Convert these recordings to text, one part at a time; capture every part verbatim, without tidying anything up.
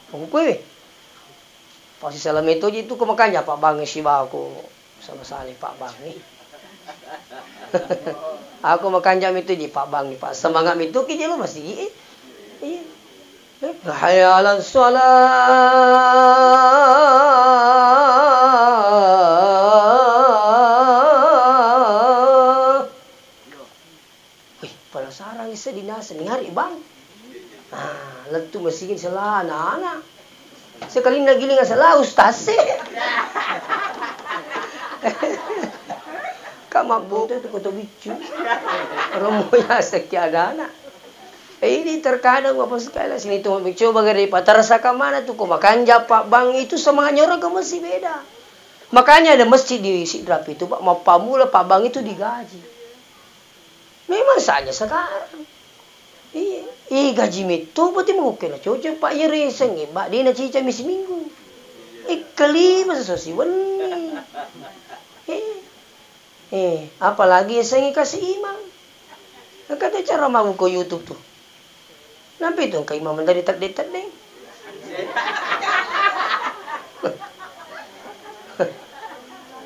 Aku kue. Pasti salah metode itu ko makanja pabbangngi sibawa ko sama-sama pabbangngi. Aku makanja metode pabbangngi, Pak. Semangat metode ki jelo masigi. Iya. Hayya 'alas shalah. Wih, penasaran isse dinaseng, ngari bang. Ah, lettu masigi sella anak-anak. Sekalinna giling sella ustaz e. Ka mabboto itu koto biccu. Romo ya sekki anak-anak. Eh, ini terkadang apa sekali sini tu coba gare patarasaka mana tu ko makanja pabbangngi itu semangatnya orang ke masih beda. Makanya ada masjid di Sidrap itu, Pak, mappamula pabbangngi itu digaji. Memang saja sekarang. Iya, iya gaji metto berarti mau kena cocok, Pak, iya reseng, eh, Pak, dia na cica misi minggu. Eh, kelima sesuai wenni. Eh, eh, apalagi yasengnge kasi imang. Engka tu cara mabbuka YouTube tu. Nampi tu engka imang menjadi tedde-tedde.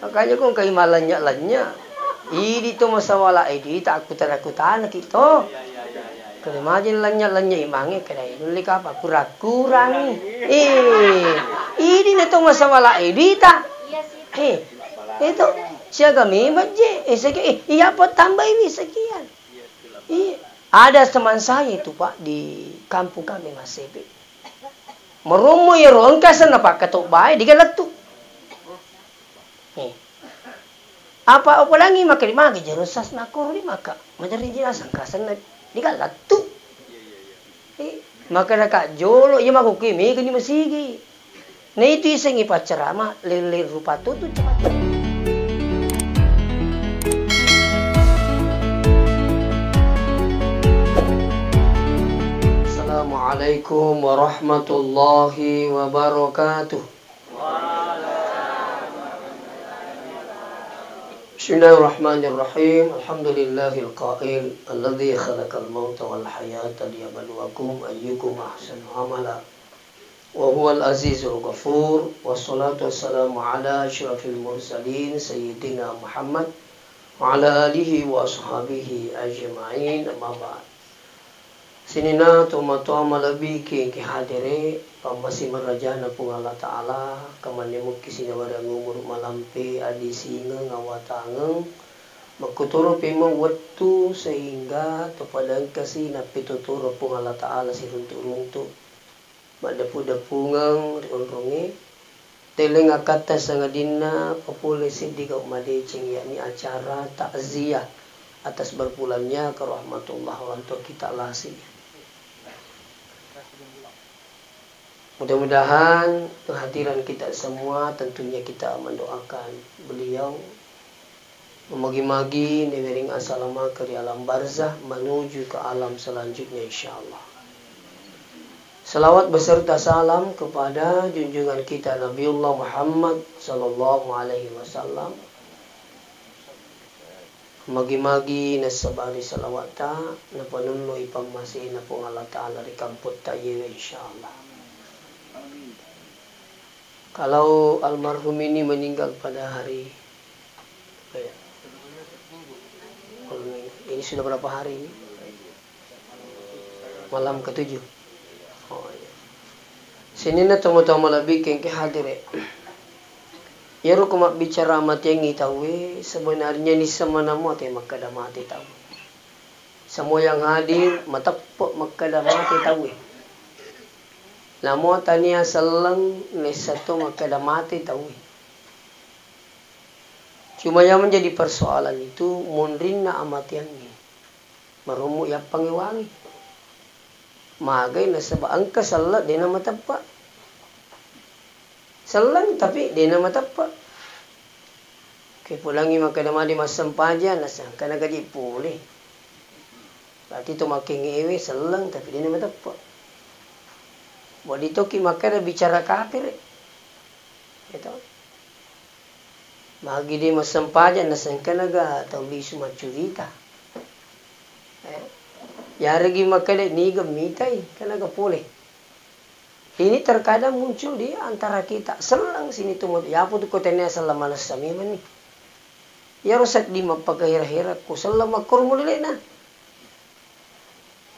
Makanya ko engka imang lenya-lenya. Idi to masawala idi tak akutan-akutan ki to. Kalau majin lenya-lenya imangnge kada nulle kapa kurang-kurangi. Eh, idi na to masawala idi ta. Eh, itu siaga memang je. Eh, segi, eh, iya apa tambahi sekian. Iya. Ada teman saya itu, Pak, di kampung kami, Mas Sepe. Marommo iyaro engka asenna pakkatobbae, diga lettu. Eh. Apa, apa langi maka dimagi jero sas nakoro di maka. Majarri jina sangka asenna diga lettu. Eh, maka naka jolo, iya mako kui mega ni masigi. Naitu isengngi paccarama, lele rupa tutu cepat. Assalamualaikum warahmatullahi wabarakatuh. Bismillahirrahmanirrahim. Alhamdulillahil qail, alladzi khalaqal mauta wal hayata liyabluwakum ayyukum ahsanu amala. Wa huwal azizul ghafur. Wassalatu wassalamu ala asyrafil mursalin sayyidina Muhammad wa ala alihi wa ashabihi ajma'in, amma ba'd. Sininna tomatoa malebbi ki engka hadere, pammase marajana Puang Allah Ta'ala, kamanne mukki sinawareng umuru malampe, adisingeng, awatangeng, makkutoro pemeng wettu sehingga topada engkasi nappetotoro Puang Allah Ta'ala siruntu-runtu. Maddepu-depungeng ri onrongngé, telleng akkatta sangadinna papolé séddi gau madécéng, yakni acara takziah atas berpulangnya ke rahmatullah orang tua kita lasi. Mudah-mudahan kehadiran kita semua, tentunya kita mendoakan beliau Magi-magi nawéréng asalamakeng ri alam barzah menuju ke alam selanjutnya, insyaallah. Salawat beserta salam kepada junjungan kita Nabiullah Muhammad sallallahu alaihi wasallam. Magi-magi nassabari salawatta, napanulloi pammaséna Puang Allah Ta'ala ri kampotta iyéwé, insyaallah. Kalau almarhum ini meninggal pada hari, apa ya? Kalau ini sudah berapa hari ini? Malam ketujuh. Oh, iya. Sininna tomatoa malebbi engka hadere. Iyaro ko mabbicara amatéangngi tauwé, sebenarnya nisseng maneng mua té makkeda maté tauwé. Semua yang hadir mateppe' makkeda maté tauwé. Namo tania selleng naisseng to makkeda maté tauwé. Cuma yang menjadi persoalan itu munrinna amatéangngi. Marommo yappangngé wangngé. Magai nasaba engka selleng dé' namateppe'. Selleng, tapi dé' namateppe'. Ké pulangngi makkeda madi massempajang, nasangka nagaji polé. Berarti to makkengngéwé selleng, tapi dé' namateppe'. Wedding tokki makkeda bicara kafir. Gitu. Magi dé' massempajang, nasangka naga tau lisu maccurita. Eh, yaréggi makkeda niga mitai, kan naga polé. Ini terkadang muncul di antara kita. Selleng sini tu, ya apa tu kau tanya selleng manessa memang ni. Iyaro sedding mappakahera-hera ko selleng makkoro modelena.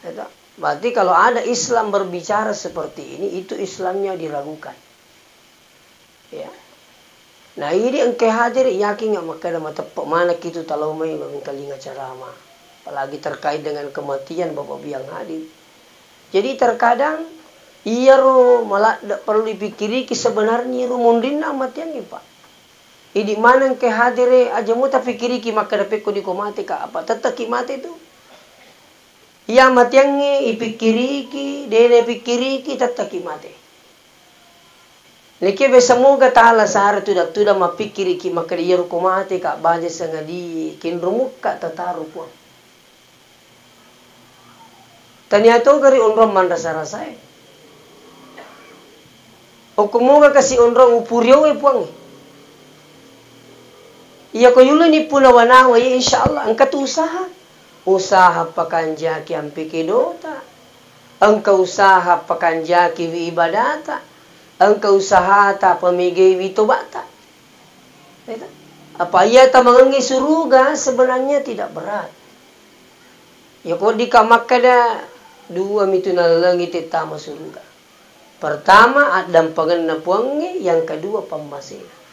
Ya toh? Berarti kalau ada Islam berbicara seperti ini, itu Islamnya diragukan. Ya. Nah, ini engke hadir, yakin nggak makkeda mateppe' manekki tu talau mai engkalinga ceramah. Apalagi terkait dengan kematian Bapak Biang hadir. Jadi terkadang iyaro maladde' perlu dipikkiriki sebenarnya ro munrinna amatiangnge, Pak. Idi' maneng ke hadire, aja muta pikiriki makkeda pekko niko mate ka, apa tetteki mate tu. Iya matiangnge ipikkiriki, dena ipikkiriki, tetteki mate. Nike be semoga taala sare tudang-tudang mapikkiriki makkeda iya ruko mate ka, baja sangadi kenro mukka tataru Puang. Tania to gari onrong manrasa-rasae. Okko moga kasi onrong upuriowe Puang. Iya ko yuluni puna wanawa, iya, insya Allah engka tu usaha. Usaha pakanjaki ampe kedota. Engka usaha pakanjaki wi ibadata. Engka usahata pamegaiwi tobata. Iya ta? Apa iya tamangengngi suruga sebenarnya tidak berat. Ya, ko dika makkeda, dua mitu nalalengi tettama suruga. Pertama, addampengenna Puangnge, yang kedua, pammasena.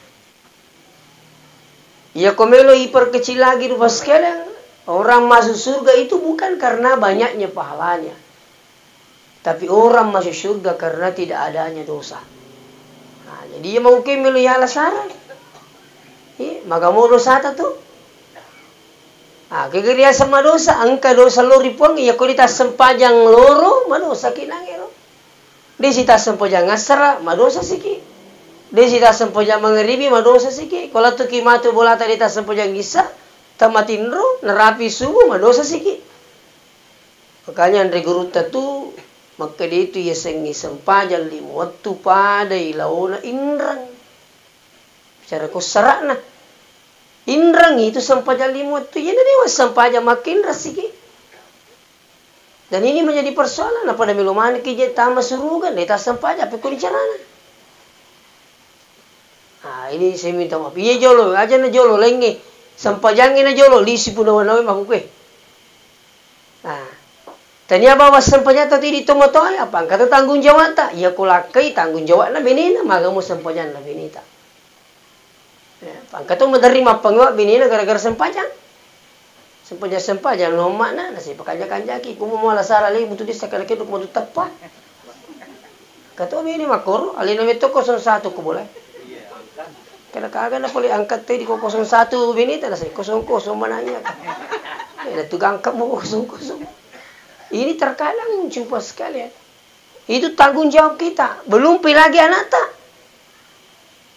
Iya ko melo iperkecil lagi rupa sekalian, orang masuk surga itu bukan karena banyaknya pahalanya. Tapi orang masuk surga karena tidak adanya dosa. Nah, jadi iya mauke melo yala sara. Iya, magamo dosata tu. Ah, kegeri aseng madosa, engka dosa lori Puang, iya ko ditassempajang loro, madosaki nangero. Desi tassempajang assara, madosa siki. Desi tassempajang mangaribi, madosa siki. Ko lettuki matu bolata ditassempajang issa, tamatinro, narapi subuh, madosa siki. Makanya anre gurutta tu makkeda itu yasengnge sempajang lima wettu padai laona inreng. Bicara ko sara'na. Inreng itu sempajang lima wettu. Iyana dewa sempajang makkinreng siki. Dan ini menjadi persoalan, apa pada melo manekki je tama suruga, de tassempajang, apa kuni carana? Ah, ini saya minta maaf. Iya jolo, aja na jolo, lengnge. Sempajangnge na jolo, lisi puna wanawe makkukkue. Nah, tania bawang sempajatta tu idi tomatoae, apa engka to tanggung jawabta? Iya ko lakkai tanggung jawabna benena, magamo sempajanna beneta. Ya, engka to maderri mappangewa benena gara-gara sempajang. Sempajang-sempajang no makna, nasi pakanja-kanjaki, kumu muala sara lagi butu desa kada keduk matu teppa. Engka to bene makkoro, alena metto kosong satu ko bola. Kada kaga na pole angkat te di ko kosong satu bene ta, nasi kosong kosong mananya. Eh, na tu gangka mo kosong kosong. Ini terkadang mencupa sekali ya. Itu tanggung jawab kita. Belum pi lagi anakta.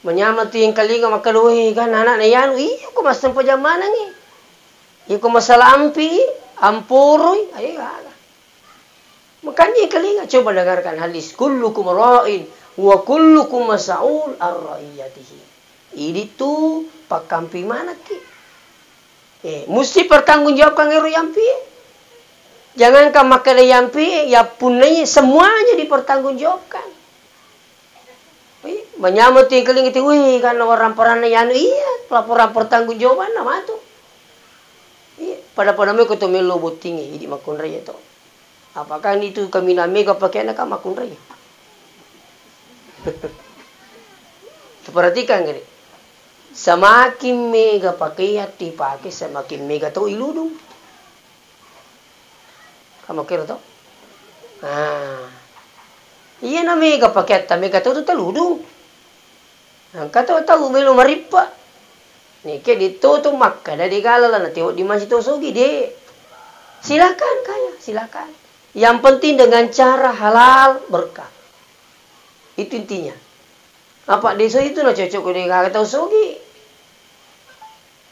Manyameng tu engkalinga makkeda, "Weh, kan anakna yanu." Iya, ko massempajang manengngi. Iya, ko masalah ampi, amporoi, ayo gaga. Makanya engkalinga, coba dengarkan hadis, "Kullukum ra'in wa kullukum mas'ul ar ra'iyatihi." Idi tu pakkampi manekki. Eh, musti pertanggungjawabkan ero yampi. Jangankan makkeda yampi, yappunnai semuanya dipertanggungjawabkan. Wih, manyameng tu engkalinga tu, wih, kan waramparanna yanu, iya, laporan pertanggungjawabanna matu. Iya, pada-pada meko to melo bottingi, idi makkunrai to. Apakah itu kaminang mega pakeanna ka makkunrai? Perhatikan gare. Semakin mega pakean dipake, semakin mega to iludung. Kamu kira to? Nah. Iya na mega pakeatta, mega to tu taludung. Engka to tau melo marippa. Nike ditto tu makkeda de gala lana tewa di masih to sogi de. Silakan kaya, silakan. Yang penting dengan cara halal berkah. Itu intinya. Apa deso itu na cocok ko de gaga tau sogi.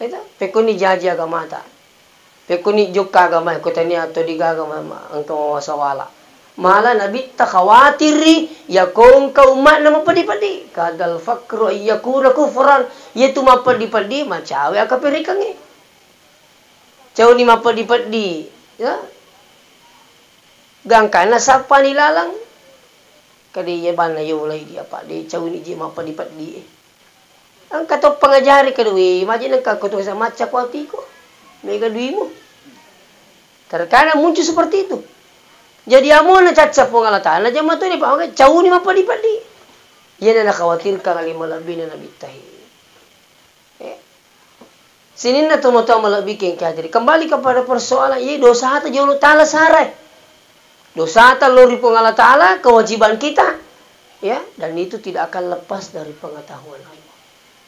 Itu, pekkoni jaji agamata. Pekkoni jokka agama, ko tania to digaga ma-, ma-, engka mawasa wala. Mala Nabitta khawatiri, yakongka umma'na mapeddi-peddi. Kadal fakru ayyakuna kufran, iyatu mapeddi-peddi, macawe akaperekangnge. Cauni mapeddi-peddi, ya. Gangkana sappani laleng. Kade iya banna yo mulai dia, Pak, de cauni je mappadi-padi e. Engka to pengajari kedua, maji nengka ko to macca ko atiko. Mega duimu. Terkadang muncul seperti itu. Jadi amona cacca Puang Allah Ta'ala, jama to ni, Pak, cauni mappadi-padi. Iyana nakhawatirkan oleh malebbina Nabi Tahi. Eh. Sininna tomatoa malebbi kengki hadiri. Kembali kepada persoalan, iya dosata jolo tala sarai. Dosata lo ri Puang Allah Ta'ala, kewajiban kita. Ya, dan itu tidak akan lepas dari pengetahuan Allah.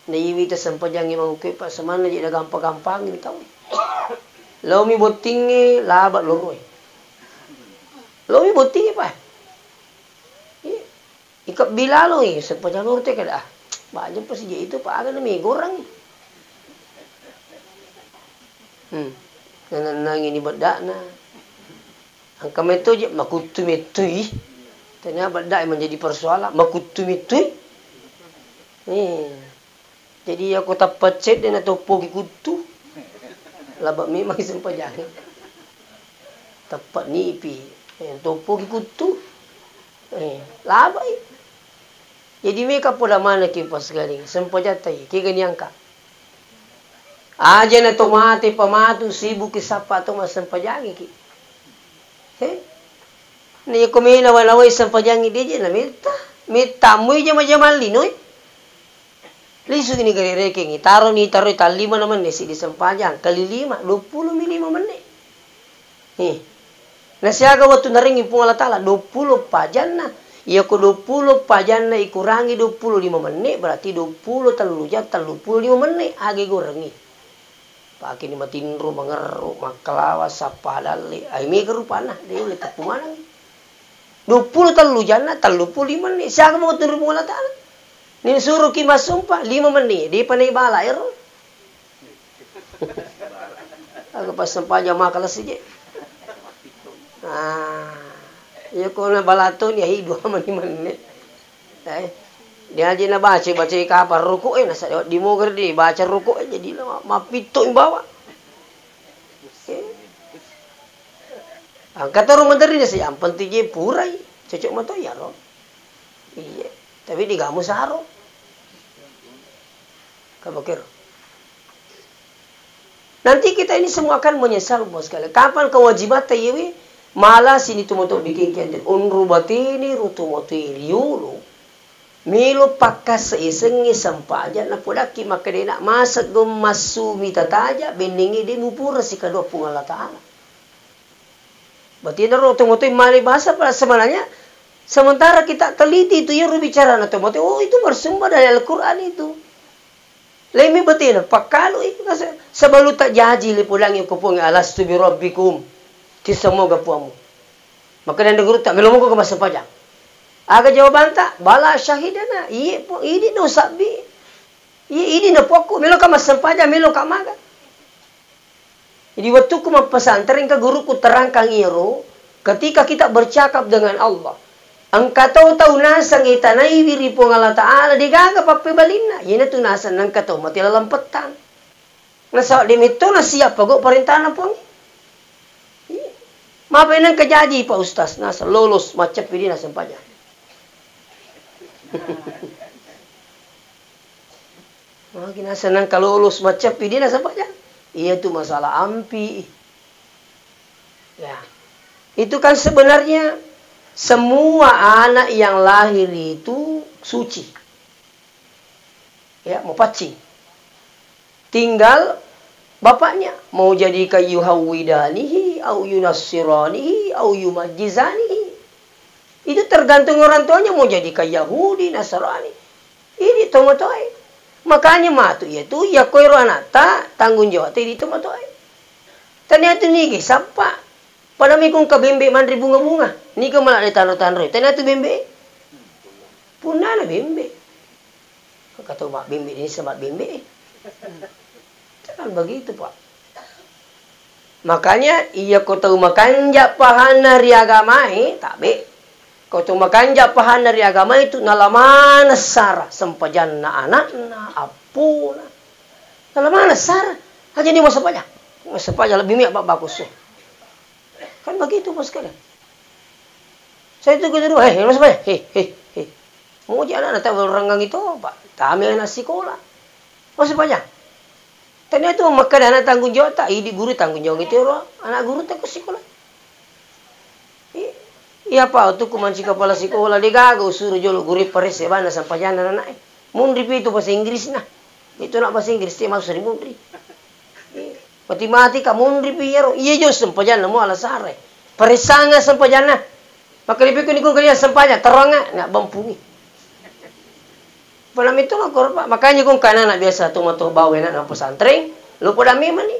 Na iwi ta sempajangi mangukue, Pak, semanna je gampang-gampang tau. Lomi bottingnge, laba loroi. Lomi bottingnge, Pak. Iya. Ikebbi laloi, sempajangi loro te kada, ah, bajang pasti je itu, Pak, aga na megorang. Hmm. Nanennangi ni beddakna. Engka metto je, makuttu mettui. Tania beddak menjadi persoalan, makuttu mettui. Eh. Jadi, iyako tappa cedde na toppoki kuttu, laba memang sempajangi. Tappa nipi, eh, toppoki kuttu, eh, labai. Jadi, meka poda manekki pasgaling, sempajatta iya, kega niangka. Aja na to mate pamatu, sibuki sappa to massempajangiki. He? Na iyako mena wala wai sempajangi deje na metta. Metta mui jama-jama lino e. Lisu ni gare rekengi, taro ni taro tallima na menne siddi sempajang, kali lima, dua puluh mi lima menne. He. Na siaga wettu narengi Puang Allah Ta'ala, dua puluh pajanna. Iyako dua puluh pajanna ikurangi dua puluh lima menne, berarti dua puluh tellu jang, tellu puluh lima menne, age gorengi. Pakeni matinro, mangerru, makkalawa, sappa dalle. Ai mega rupanna, de ulle teppu manengngi. Dua puluh tellu janna, tellu puluh lima menit. Siaga mo tunru Puang Allah Ta'ala. Ni suruki massumpa, lima menit. Depa naik bala ero. Aga passempajang maka lesi je. Ah, iya ko na balato ni, ai dua menit, menit. Eh, dia aja na baca, baca kapang ruku e, nasa di moger di baca ruku e, jadi na ma-, mapitto bawa. Eh. Angka toro maderri nasi, yang penting je purai, cocok mato iyaro. Iya, tapi digamu saro. Kabakir. Nanti kita ini semua akan menyesal, Bos, sekali. Kapan kewajiban tayewi? Malah sini tu moto bikin kiantir. Unru batini, rutu moto iliulu. Melo pakkaseisengngi sempajang, napodakki makkedena, maseggo massumi tataja, bennengngi de mupura sikadua Puang Allah Ta'ala. Berarti naro tomatoe male bahasa, pada sebenarnya sementara kita teliti itu, iyaro bicarana tomatoe, oh, itu bersumber dari Al-Quran itu. Lemi betena, pakkalui, sebelum tak jaji le pulangi ko Puang, "Alastu birabbikum?" Ti semoga puangmu. Maka dan guru tak melo moko ke masa pajang. Aga jawabanta, "Bala syahidana." Iye, Puang, idi no sabbi. Iye, idi no pokok, melo ka masa pajang, melo ka maga. Jadi, wettukku mappesantreng, engka guruku terangkan iyaro, ketika kita bercakap dengan Allah, engka tau, tau naseng itanaiwi ri Puang Allah Ta'ala, degaga pappebalinna, iyanatu naseng engka tau mate laleng pettang. Nasaba demetto nasiap pago parentana Puang. Iya. Mape nengka jaji, Pak Ustaz, naseng lolos, macceppi di naseng pajang. Magi naseng nengka lolos macceppi, de naseng pajang. Iya tu masalah ampi. Ya. Itu kan sebenarnya semua anak yang lahir itu suci. Ya, mau paccing. Tinggal bapaknya mau jadi kayuhawidanihi, au yunassiranihi, au yumajjizanihi. Itu tergantung orang tuanya mau jadi ka Yahudi, Nasrani. Idi tomatoae. Makanya matu iya tu, iya koero anakta, tanggung jawab ta idi tomatoae. Tania tu nigi sappa. Pada mekong ka bembe manre bunga-bunga. Niga mala de tanro-tanro. Tania tu bembe. Punnana bembe. Kata mabbembe, ini sama bembe. Kan begitu, Pak. Makanya, iya ko tau makanja pahanna ri agamae, tabe. Ko tau makanja pahanna ri agamae tu, nala manessara sempajanna anakna, appona. Nala manessara. Aja ni massempajang. Massempajang lebih miak bak bagus. Kan begitu, Bos, sekalian. Saya itu guru, "Eh, masuk aja. Hei, hei, hei." Muji anak-anak tak berurangang itu, Pak. Tami anak sekolah. Masuk aja. Tania itu makkeda anak tanggung jawab tak, idi guru tanggung jawab itu ro, anak guru tak ke sekolah. I-, iya, Pak, tu ku manci kepala sekolah, de gaga usuru jolo guru parese bana sampajanna anak e. Munri pi itu bahasa Inggris nah. Itu nak bahasa Inggris, te masuk seri munri. Mati-mati ka munri pi iyaro. Iya jo sempajanna mo ala sare. Parisanga sempajanna. Maka lebih ku nikung kalian sempajang, teranga, nak bampungi. Pernah itu mah korban. Makanya kung kana nak biasa tu moto bawa nak nang pesantren, lu pada memang ni.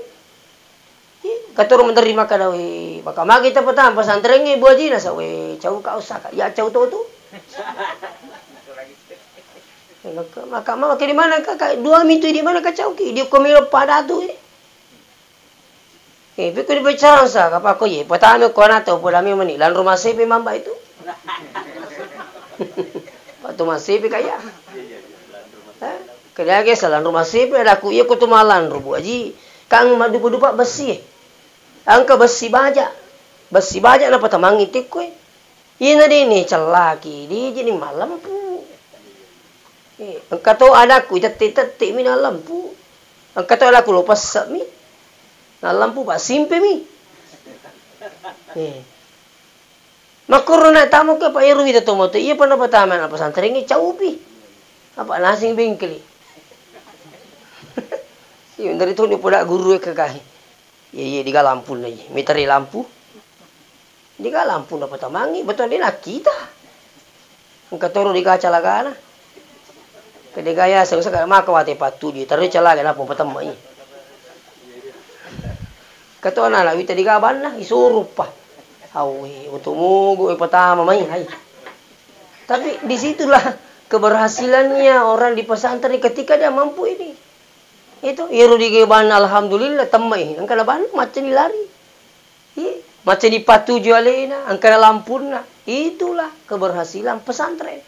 Katoro menerima kada we. Maka magi ta petang pesantren ni buaji nasa we. Cau ka usah ka. Ya cau to tu. Maka, maka, maka di mana ka, ka dua mitu di mana ka cau ki? Di komiro pada tu eh. Eh, piko dibicara sa, kapako ye, pertama ko ana tau poda memang ni, lan rumah sepi mamba itu. Waktu masih pi kaya. Eh, kaya ge salan rumah sepi ada ku iya ku tu malan rubu aji. Kang madupa-dupa besi. Angka besi baja. Besi baja napa tamangi tikku eh. Iyana dini cellaki, dijini mallempu. Eh, engka to adakku itette-tette mi nallempu. Engka to adakku lo pesse mi. Nallempu pa simpe mi. Eh. Makkoro na tamu ke pa ero wita to moto. Iya pa na patama na pesantren caupi. Apa nasing bengkeli. Iya dari to ni poda guru e kakahi. Iya, iya, diga lampu na iya. Miteri lampu. Diga lampu na patamangi, betul dia nakita. Engka toro diga calagana. Kedegaya sengsa kada maka wate patuju, terus calaga na pun patamma iya. Ketua anak wita diga banna, isuru pa. Awe, untuk mugu, eh, pertama mai, hai. Tapi disitulah keberhasilannya orang di pesantren ketika dia mampu ini. Itu, iyaro diga banna, alhamdulillah, temmai. Engka na banna, macca ni lari. Iya, macca ni patuju alena, engka na lampunna. Itulah keberhasilan pesantren.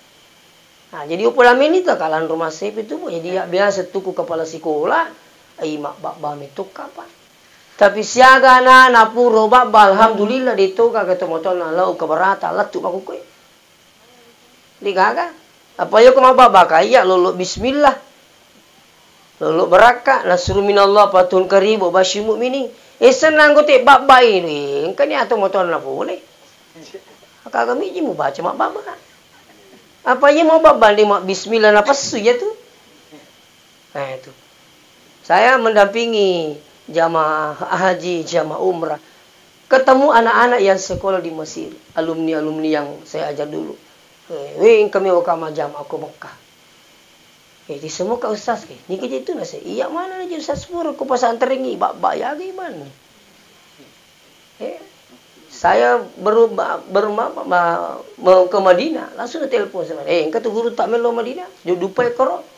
Nah, jadi upoda meni to kalan rumah sepi tu, jadi ya biasa tuku kepala sekolah, ai mabbabba metu kapa. Tapi siaga anak-anak puro babba, alhamdulillah, detoka ke tomotona lau keberatan, lettu makukue. Degaga. Apa yoko mabbabaka iya lolo bismillah. Lolo barakka, nasrun minallah, fathun qarib, wa basyiril mu'minin. Eh, senang ko te babba ini. Engka ni atau motor na pole. Kaga miji mubaca mabbabba. Apa iya mau babba ni ma bismillah na passu iya tu. Nah, itu. Saya mendampingi jamaah haji, jamaah umrah. Ketemu anak-anak yang sekolah di Mesir, alumni-alumni yang saya ajar dulu. Eh, weh, engka mi waka majama ko Mekah. Eh, di semua ka ustaz ke. Niki je itu nase. Iya mana aja ustaz pura ko pesantren ni, bak-bak ya gimana? Eh, saya baru ba-, baru ma-, ma-, ma-, mau ke Madinah, langsung telepon sama. Eh, engka tu guru tak melo Madinah, jo dupai koro.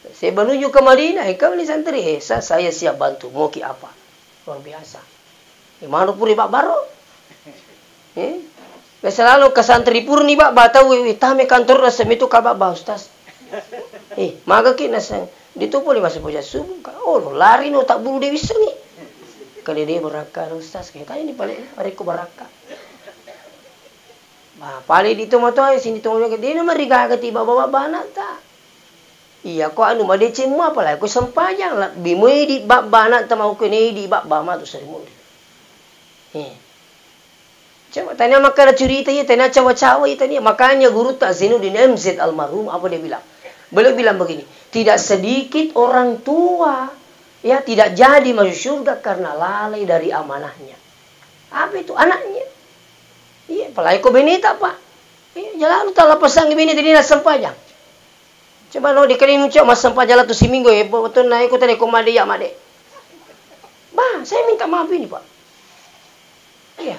Saya menuju ke Madinah, eh, kau ni santri, eh, sa-, saya siap bantu, mau ki apa? Luar biasa. Eh, manu puri Pak Baro. Eh? Biasa lalu ke santri purni, Pak, ba tau, eh, tame kantor rasa mitu ka, Pak, ba, Ustaz. Eh, maga ki nasang. Di tu pole masa puja subuh, ka. Oh, lo lari no tak bulu Dewi Sengi. Kali dia berakar, Ustaz. Kayak tadi ni balik, eh, mereka berakar. Ba, pale di tomatoa, sini tomatoa, de na marigaga ti baba-baba anakta. Iya, ko anu madeceng mua, apalagi ko sempajang, lebbi moi di baba anakta mau ko ne di baba matu seri mudi. Eh. Coba tanya makkada curita iya, tanya cawa-cawa iya tanya. Makanya guru tak Zainuddin M Z almarhum apa dia bilang? Beliau bilang begini, tidak sedikit orang tua ya tidak jadi masuk surga karena lalai dari amanahnya. Apa itu? Anaknya. Iya, apalagi ko beneta, Pak. Iya, jalan tala pesangi beneta, de na sempajang. Coba no dikalimu, Cok, massempajang latu siminggu, eh, betul na iko tadi ko made, ya, made. Bah, saya minta maaf ini, Pak. Iya.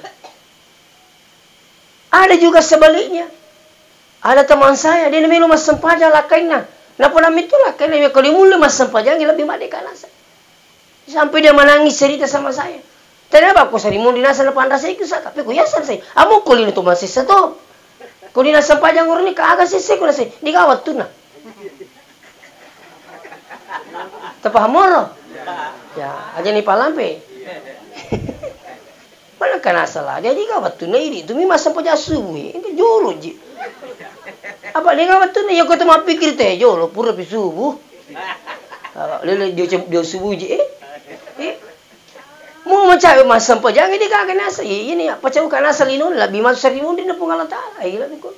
Ada juga sebaliknya. Ada teman saya, de na melo massempajang lakkainna. Napa namitu lakkainna, ya, kalau mulai massempajang, lebih made kana saya. Sampai dia menangis cerita sama saya. Ternyata ko sarimun dinasa na panrasa iku sa, tapi ko yaseng sai. Amo ko lino to masessa to. Ko dinasa pajang uruni ka aga sesse ko nasai. Diga wattuna. Tapaham moro? Ya, aja ni palampe. Mana kana salah. Jadi ka wettunna idi' tu mi massempajang subuh, engka jolo ji. Apa de' ga wettunna, iya ko tu mappikir te jolo, pura pi subuh. Apa, lele dia, dia subuh ji, eh? Eh? Mau mencari massempajang ini kagak nasa, ini apa cau kana salino, lebih masuk sarimun di Puang Allah Ta'ala, iya lebih ko.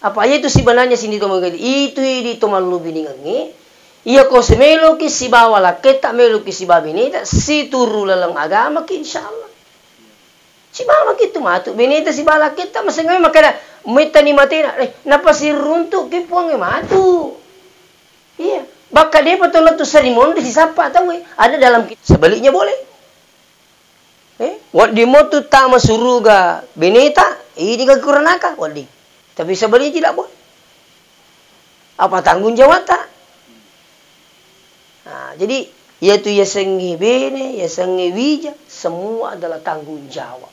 Apa iya tu sebenarnya sini to mangkali. Itu idi' to mallubiningengnge. Iya ko semeloki sibawa lakketta, meloki sibawa beneta, situru laleng agamaki, insyaallah. Sibawaki tu matu beneta sibawa lakketta, masengngai makkeda, mettani matena, eh, napasiruntuki Puangnge matu. Iya, bakka depa to lettu sarimun de' sisappa tauwe. Ada dalam kit-, sebaliknya boleh. Eh, wedding mo tu tama suruga beneta, idi' ga kuranaka, wedding. Tapi sebaliknya tidak boleh. Apa tanggung jawabta? Nah, jadi, iya tu yasengnge bene, yasengnge wija, semua adalah tanggung jawab.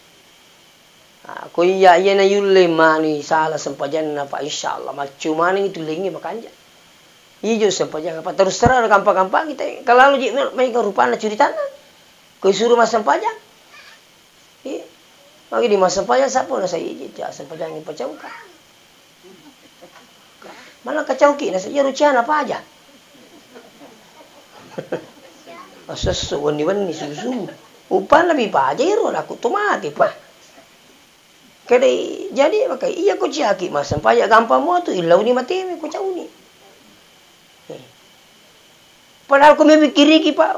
Nah, ko iya, iya na yulle mani sala sempajanna, Pak, insyaallah, maccu maneng itu lengnge makanja. Ijo sempajang, apa terus terang gampang-gampang kita, kalau ji, maega rupanna curitanna. Ko isuro massempajang. Iya. Magi di massempajang, sappo na saiji, ja, sempajangngi pacauka. Mana kacauki, nasa iya ruciana paja. Asesso wenni-wenni susu. Upana bi paja iro, laku to mati, pa. Kede, jadi, maka iya ko ciaki massempajang, gampang mo tu, illauni matewe, ko cauni. Eh. Padahal ko mepikkiriki, Pak.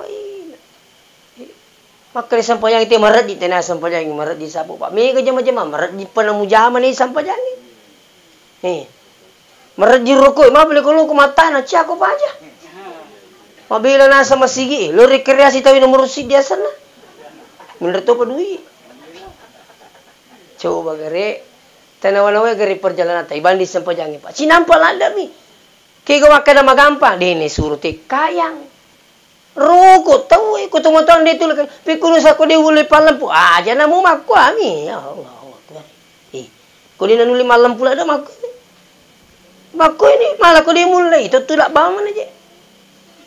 Makkeda sempajang te mareddi, tena sempajang mareddi sapo, Pak. Mega jama-jama mareddi, panamu jama ni sempajang. Eh. Mareddi roko, mabele ko loko matana, ciako paja. Mabela nasa masigi, lo rekreasi tawi nomor siddi asenna. Menurut to padui. Coba gare, tanawa-nawa gare perjalanan, tai bandi sempajang, Pak. Cinampa ladda mi. Kega makkeda magampang, de' ne suro tekkayang. Roko tau e, ko tomatoa de' tu, pekkono sako de' ulle pallempu, aja namo makkuami, ya Allah, Allahu Akbar. Eh, ko de' nanulle mallempu ladda makku. Makku ini, malah ko de' mulle, itu tu labbang mana je.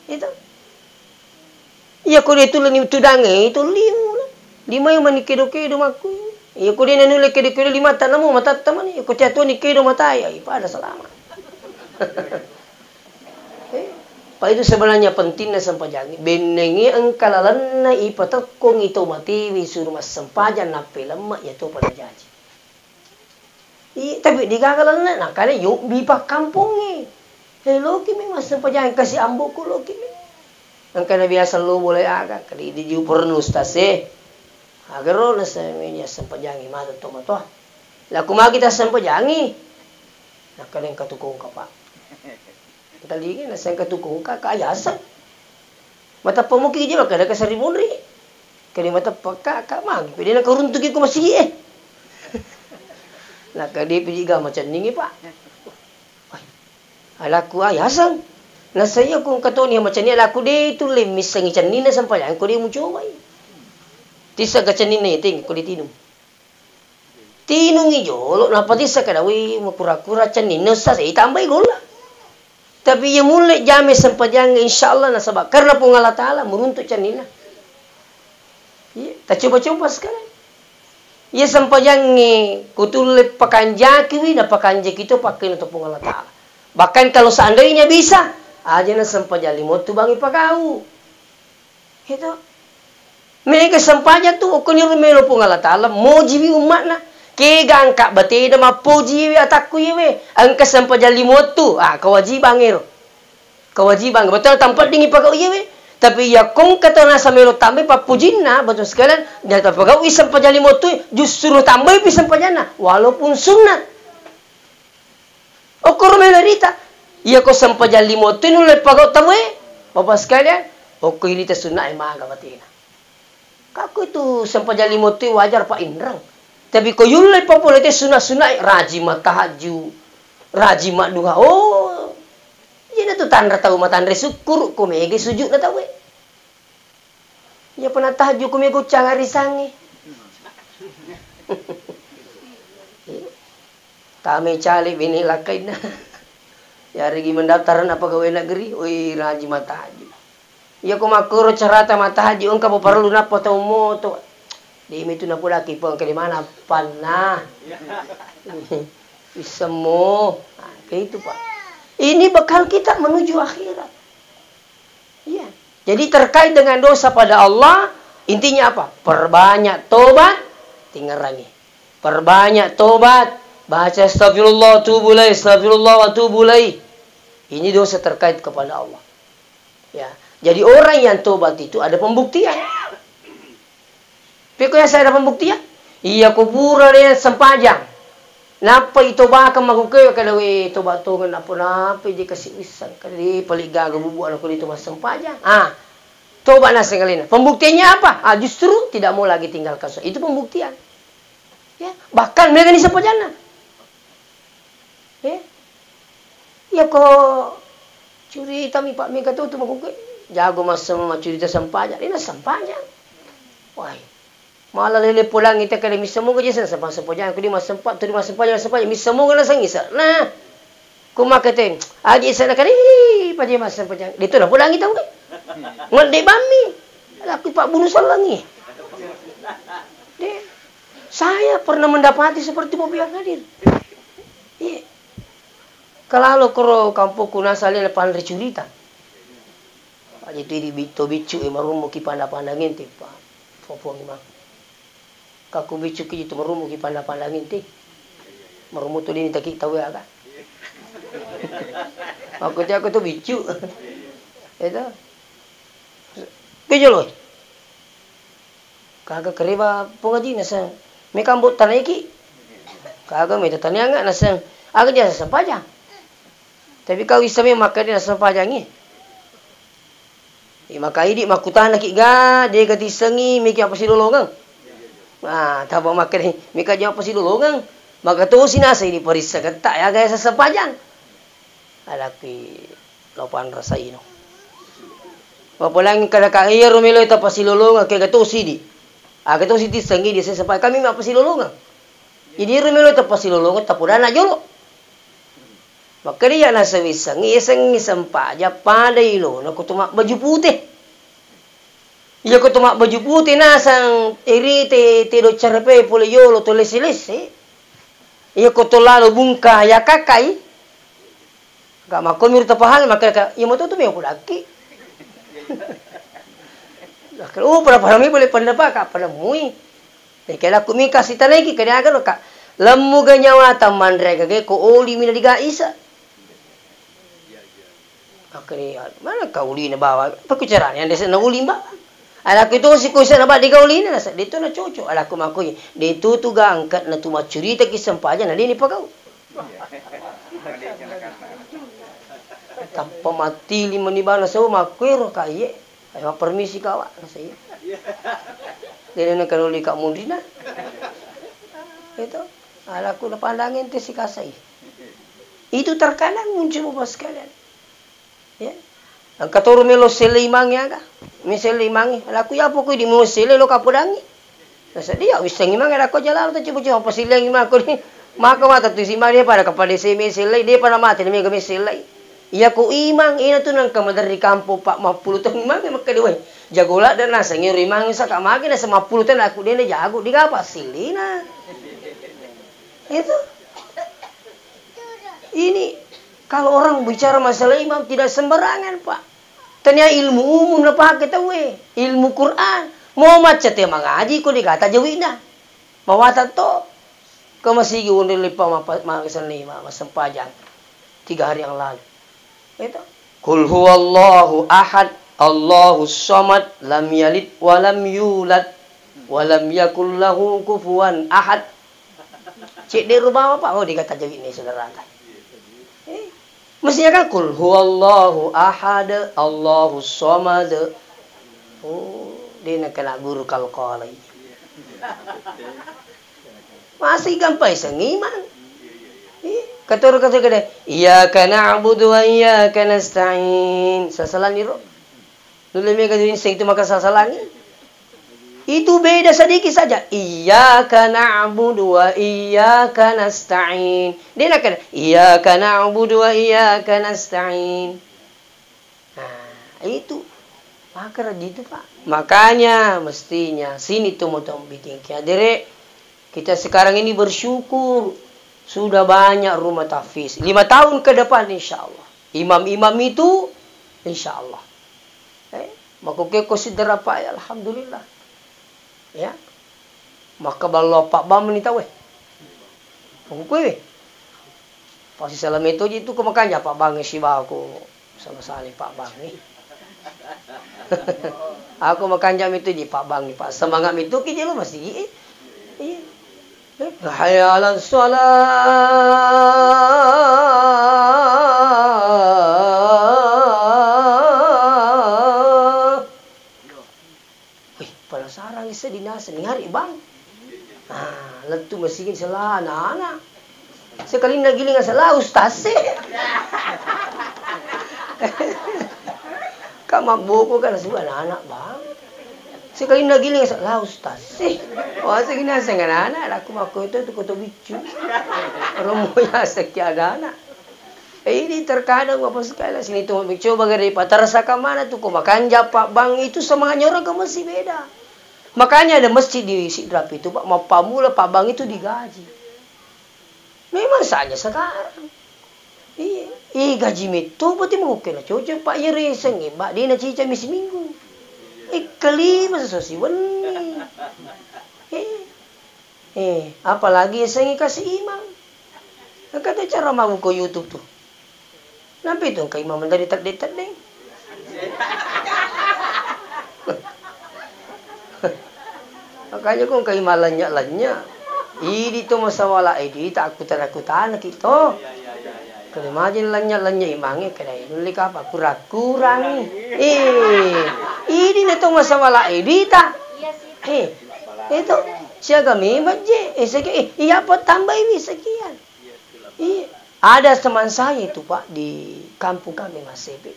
Itu. Iya ko de' tuleni tudangnge, itu liu. Limai mani kedo-kedo makku. Iya ko de' nanulle kedo-kedo limata namo matatta mani. Iya ko tiatoni kedo matai, ai pada salama. Eh, pa itu sebenarnya pentingna sempajangnge. Bennengnge engka lalenna ipatekkongi to matewe suro massempajang nappelemma, iya to pada jaji. Iya, tapi degaga lalenna, nakana yobbi pakkampongnge. He, loki mi massempajang kasi amboku loki mi. Engkana biasa lo boleh aga, kali di ju pernu ustaz e. Agaro naseng media sempajangi mata to matoa. Laku magi ta sempajangi. Nakana engka tukung kapa. Talinga naseng engka tukung ka, ka ayaseng. Mateppa muki je makkeda ka seri munri. Kede mateppa ka, ka magi pede na karuntuki ko masigi e. Nakade piji ga macenningi, Pak. Alaku ayaseng. Nasaya ko engka toni macenni alaku de tulle missengi cenninna sempajang ko de mucobai. Tissa ga cenninna yeteng ko de tinung. Tinungi jolo, nappa tissa kada, "Wih, makura-kura cenninna, Ustaz, eh, tambai golla." Tapi iya mulle jame sempajangnge, insyaallah nasaba karena Puang Allah Taala muruntu cenninna. Iya, tacoba-coba sekarang. Iya sempajangnge kutulle pakanjakiwi, napakanjaki to pakkena to Puang Allah Taala. Bahkan kalau seandainya bisa, aja na sempajang limo tu bangi pagau. Itu. Mega sempajang tu, okkoniro melo Puang Allah Taala, mojiwi umma'na. Kega engka batena mappojiwi atakku iyewe. Engka sempajang limo tu, ah, kewajibang ero. Kewajibang, betul tampeddingi pagau iyewe. Tapi iya kongka to nasa melo tambai pappujinna, betul sekalian, dia tapagaui sempajang limo tu, justru tambai pi sempajanna, walaupun sunat. Okkoro melo rita. Iya ko sempajang limo tu nulle pagau tauwe, Bapak sekalian, okko irita sunna e maga batena. Kakku itu sempajang limo tu wajar pa inreng. Tapi ko yulle papole te sunna-sunna e, rajin mattahajju, rajin madduha. Oh, jena tu tanra tau matanre sukkuru ko mega sujudna tauwe. Iya pernah tahajud ku mego canga risangnge. Tame cale bene lakkainna. Yaregi mendaftar na pegawai negeri, oi raji matahajud. Iya ko makkoro carata matahajud engka perlu nappa tau moto. Demi itu napodaki Puang ke di mana panna. Isemmo. Nah, kayak itu, Pak. Ini bekal kita menuju akhirat. Iya. Jadi terkait dengan dosa pada Allah, intinya apa? Perbanyak tobat, tingerangi. Perbanyak tobat, baca astagfirullah, tubu ilaih, astagfirullah, wa tubu ilaih. Ini dosa terkait kepada Allah. Ya. Jadi orang yang tobat itu ada pembuktian. Pekko yang saya ada pembuktian? Iya, kubura dia sempajang. Nappa itobakeng makkukkue, kada we toba tongeng, nappa-nappa je kasi wisseng, kada de pale gaga bubu anakku itu massempajang. Ah, toba naseng alena. Pembuktiannya apa? Ah, justru tidak mau lagi tinggalkan sholat. Itu pembuktian. Ya, bahkan mega ni sempajanna. Eh? Iya ko curitami, Pak, mega tu, tu makkukkue. Jago massem-, maccurita sempajang. Dia nassempajang. Wai. Mala lele podangi te kada misseng moga je sempajang, sempajang. Aku di massempa-, tu di massempajang, sempajang. Misseng moga naseng isa. Nah. Ku makkate, aji isa na kada, ih, paje massempajang. Dia tu na podangi tau kan? Ngedde bammi. Laku Pak bunuh sallangi. Deh. Saya pernah mendapati seperti Bobi yang hadir. Iya. Kalalo koro kampokku nasale panre curita. Aja tu idi bitto biccu e marummu ki panda-pandang ente, Pak. Popo memang. Kakku biccu ki tu marummu ki panda-pandang ente. Marummu tu dini taki tau aga. Aku tu, aku tu biccu. Itu. Biccu lo. Kaga kereba pong aji naseng, meka ambo tanaiki. Kaga meta tanianga naseng, aga jasa sempajang. Tapi kau isseng makkeda nasempajangi. Eh, maka idi makkutanaki ga, dega tissengi, meki apa silolongeng. Nah, taba makkeda, meka jawab apa silolongeng. Maka tosi naseng ini parissa ketta, ya gaya sesempajang. Alakui. Lao panrasai no. Mapolangi kada ka iyaro melo tapasilolongeng kega tosi di. Aga tosi tissengi di sesapa kami mappasilolongeng. Jadi iyaro melo tapasilolongeng tapodana jolo. Makkeda iya nasewissengi, iyasengi sempaja pada ilona ko to mabbaju pute. Iya ko to mabbaju pute nasang iri te, te docarape pole yolo to lesse-lesse. Iya ko to lalo bungka ya kakai. Ga makko miru tapahang, makkeda ka, iya matu tu meo pudakki. Makkeda, oh, pada-pada mi boleh pada pa, ka pada mui. Neke lakku mika sitanaiki, kede aga no, ka. Lemmu ga nyawata manre gage ko oli mina diga isa. Makkeda, mana ka ulina bawa, apa ku caranya, desa na uli ba. Alakku itu si kuisa na ba diga ulina, nasa, itu na cocok. Alakku makku, de tu tu gangkat na tu maccurita ki sempaja, na dini pagau. Tappa mattili meni bana sau makkuero ka iye. Ayo permisi kawa, nasai. Dene na kaloli ka munrina. Itu. Alakku na pandang ente sikasai. Itu terkadang muncul Bapak sekalian. Ya. Engka toro melo sellei mange aga. Mi sellei mange. Alakku ya pokok di mu sellei lo kapodangi. Nasedia wissengngi mange, nakko jalalo tu coba-coba pasilengngi mako ni. Mako mata tu simang dia pada kepada seme sellai, dia pada mati ni mega me sellai. Iya ko imang, ina tu nang kamaderri kampo pa mappulu taung imang maka dua. Jago ladde naseng ero imang sa ka mage naseng mappulu taung aku dena jago digapa silina. Itu. Ini kalau orang bicara masalah imam tidak sembarangan, Pak. Tania ilmu umum napake tauwe, ilmu Quran. Mau macca te mangaji ko dikata jawi'na. Mawatang to. Ke masigi wonde leppa mapa-, ma-, senni ma-, massempajang tiga hari yang lalu. Itu. Qul huwallahu ahad, Allahus samad, lam yalid wa lam yulad, wa lam yakul lahu kufuwan ahad. Cedde rubawa, Pak. Oh, dikata jawi'na saudara. Eh, mestinya kan, "Qul huwallahu ahad, Allahus samad." Oh, de nakena guru qalqalah. Masih gampang iseng imang. Eh, katoro-katoro kede, "Iyyaka na'budu wa iyyaka nasta'in." Sasalani ro. Nulle mega iseng itu maka sasalangi. Itu beda sedikit saja. Iyyaka na'budu wa iyyaka nasta'in. De nakana, "Iyyaka na'budu wa iyyaka nasta'in." Nah, itu. Akhirat itu, Pak. Makanya mestinya sini tu mau bikin kiadere. Kita sekarang ini bersyukur sudah banyak rumah tahfiz. Lima tahun ke depan, insya Allah. Imam-imam itu, insya Allah. Eh, makokeko sidera, Pak, ya, alhamdulillah. Ya. Maka ballo Pak Bang ni tau, eh. Makokkoe. Pasti salah metode itu ko makanya Pak Bang sibawa ko salah-salah Pak Bang ni. Aku makanja mitu ji Pak Bang ni, Pak. Semangat mitu ki jelo masigi, eh. Iya. Eh, hayya 'alas shalah. Wih, penasaran isse dinaseng, ngari, Bang. Ah, lettu masigi sela anak-anak. Sekalinna giling sela ustaz sih. Kak mabboko kan semua anak-anak, Bang. Sekalinna giling sela ustaz sih. Wah, segi naseng anak-anak, aku makko itu tu koto biccu. Romo ya seki ada anak. Eh, ini terkadang Bapak sekalian, sini tu coba gare patarasaka mana tu ko makanja Pak Bang itu semangatnya orang ke masih beda. Makanya ada masjid di Sidrap itu, Pak, mappamula Pak Bang itu digaji. Memang saja sekarang. Iya, eh, gaji metto berarti mau kena cocok Pak, iya reseng, eh, Pak, dia na cica misi minggu. Eh, kelima sesuai wenni. Eh, Eh, apalagi yasengnge kasi imang. Engka tu cara mabbuka YouTube tu. Nampai tu engka imang menderita tedde-tedde. Makanya ko engka imang lenya-lenya. Idi to masawala idi tak akutan-akutan ki to. Kalau majin lenya-lenya imangnge kena nulle kapa kurang-kurangi. Eh, idi na to masawala idi ta. Eh, itu siaga memang je. Eh, segi, eh, iya apa tambaiwi sekian. Iya. Ada teman saya itu, Pak, di kampung kami, Mas Sepe.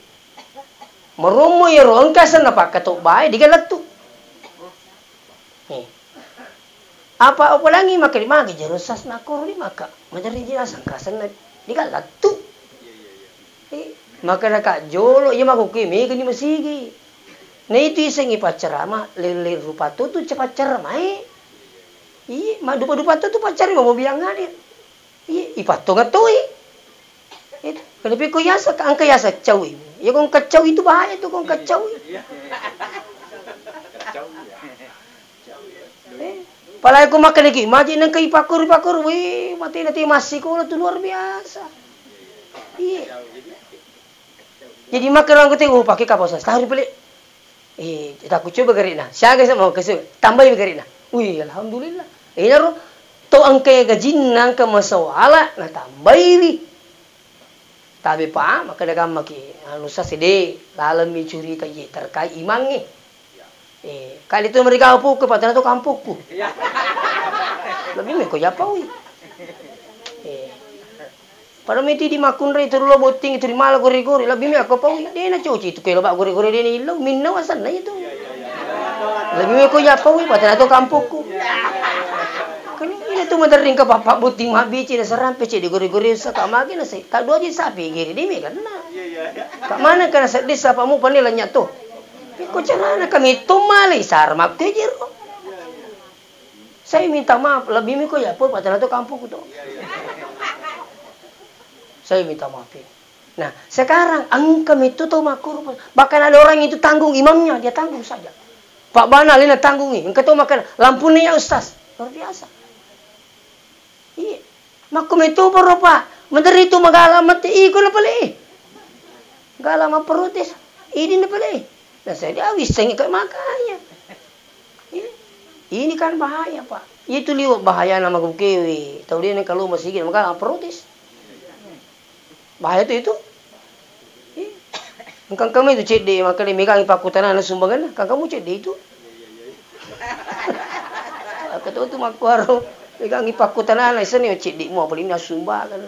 Merummu iyaro engka senna pakkatobbae digalettu. Eh. Apa upadangi maka dimagi jero sas nakoro di maka. Maderri jina sangka senna digalettu. Eh, maka naka jolo iya mako kui mega ni masigi. Na itu isengi paccarama lele rupa tutu ce paccaramae. Iya, ma dupa-dupa tutu paccarama mau bilang ngade. Iya, ipattonga toi. Itu, kenapa ko yasa, engka yasa caui. Ya ko engka caui itu bahaya tu ko engka caui. Eh, apalagi ko makkeda ki, maji nengka ipakuru-pakuru, wih, mati nanti masih ko tu luar biasa. Iya. Jadi makkeda ko te, oh, pakai kapal sas, tahu pele. Eh, takku coba garina. Siaga sama kesu, tambai garina. Wih, alhamdulillah. Inaro to engka gajinna engka masawala na tambaiwi. Tabe pa, maka dagang maki anu sasede laleng mi curita ye terkait imangnge. Eh, kali tu mereka pukku patana tu kampukku. Lebih meko japawi. Eh. Pada meti di makkunrai tu lo botting itu di mala gore-gore, lebbi me akko pau, de na coci tu kelo ba gore-gore de na illau, minna wasanna itu. Lebbi me ko ya pau, patana to kampokku. Kan ina tu maderring ka papa botting mabbici na sarampe cedde gore-gore saka magi na se, tak dua ji sapi giri de me ganna. Ka mana kana sedde sapa mu panne lanya to. Ko carana kami to male sar makke jero. Saya minta maaf, lebih miko ya pun patana to kampokku to. Saya minta maaf ya. Nah, sekarang engka metto tau makkoro, bahkan ada orang itu tanggung imamnya, dia tanggung saja. Pak Bana lena tanggungi, engka to makan lampunna ya ustaz, luar biasa. Iya. Makko metto poro Pak, menteri itu magala mate iko na pale. Gala maprotes, ini na pale. Nah, saya dia wissengi kayak makanya. Iya. Ini kan bahaya, Pak. Itu liwat bahaya nama kukewe. Tau dia kalau masigi maka protes. Bahaya tu itu. Iya. Engka kami tu cedde maka dia megang pakutanana sumbangan. Kan kamu cedde itu. Aku tahu tu makkuaro megang pakutanana seni cedde mu apa ini sumbangan.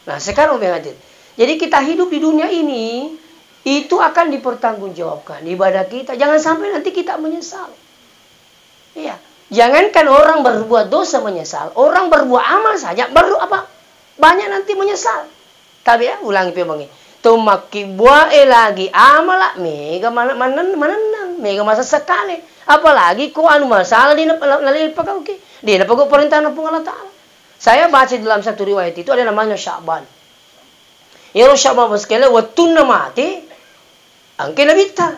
Nah, sekarang Bang Adit. Jadi kita hidup di dunia ini itu akan dipertanggungjawabkan ibadah kita. Jangan sampai nanti kita menyesal. Iya. Jangankan orang berbuat dosa menyesal, orang berbuat amal saja baru apa? Banyak nanti menyesal. Tapi ya, ulangi pe bangi. Makkibuae lagi amala, mega mana-, manen-, manennang, mega masessa kale. Apalagi ko anu masalah di nap-, nalipakauki, de napagau parentana Puang Allah Ta'ala. Saya baca dalam satu riwayat itu ada namanya Sya'ban. Iyaro Sya'ban, Bapak sekalian, wettunna mate, engkai nabitta.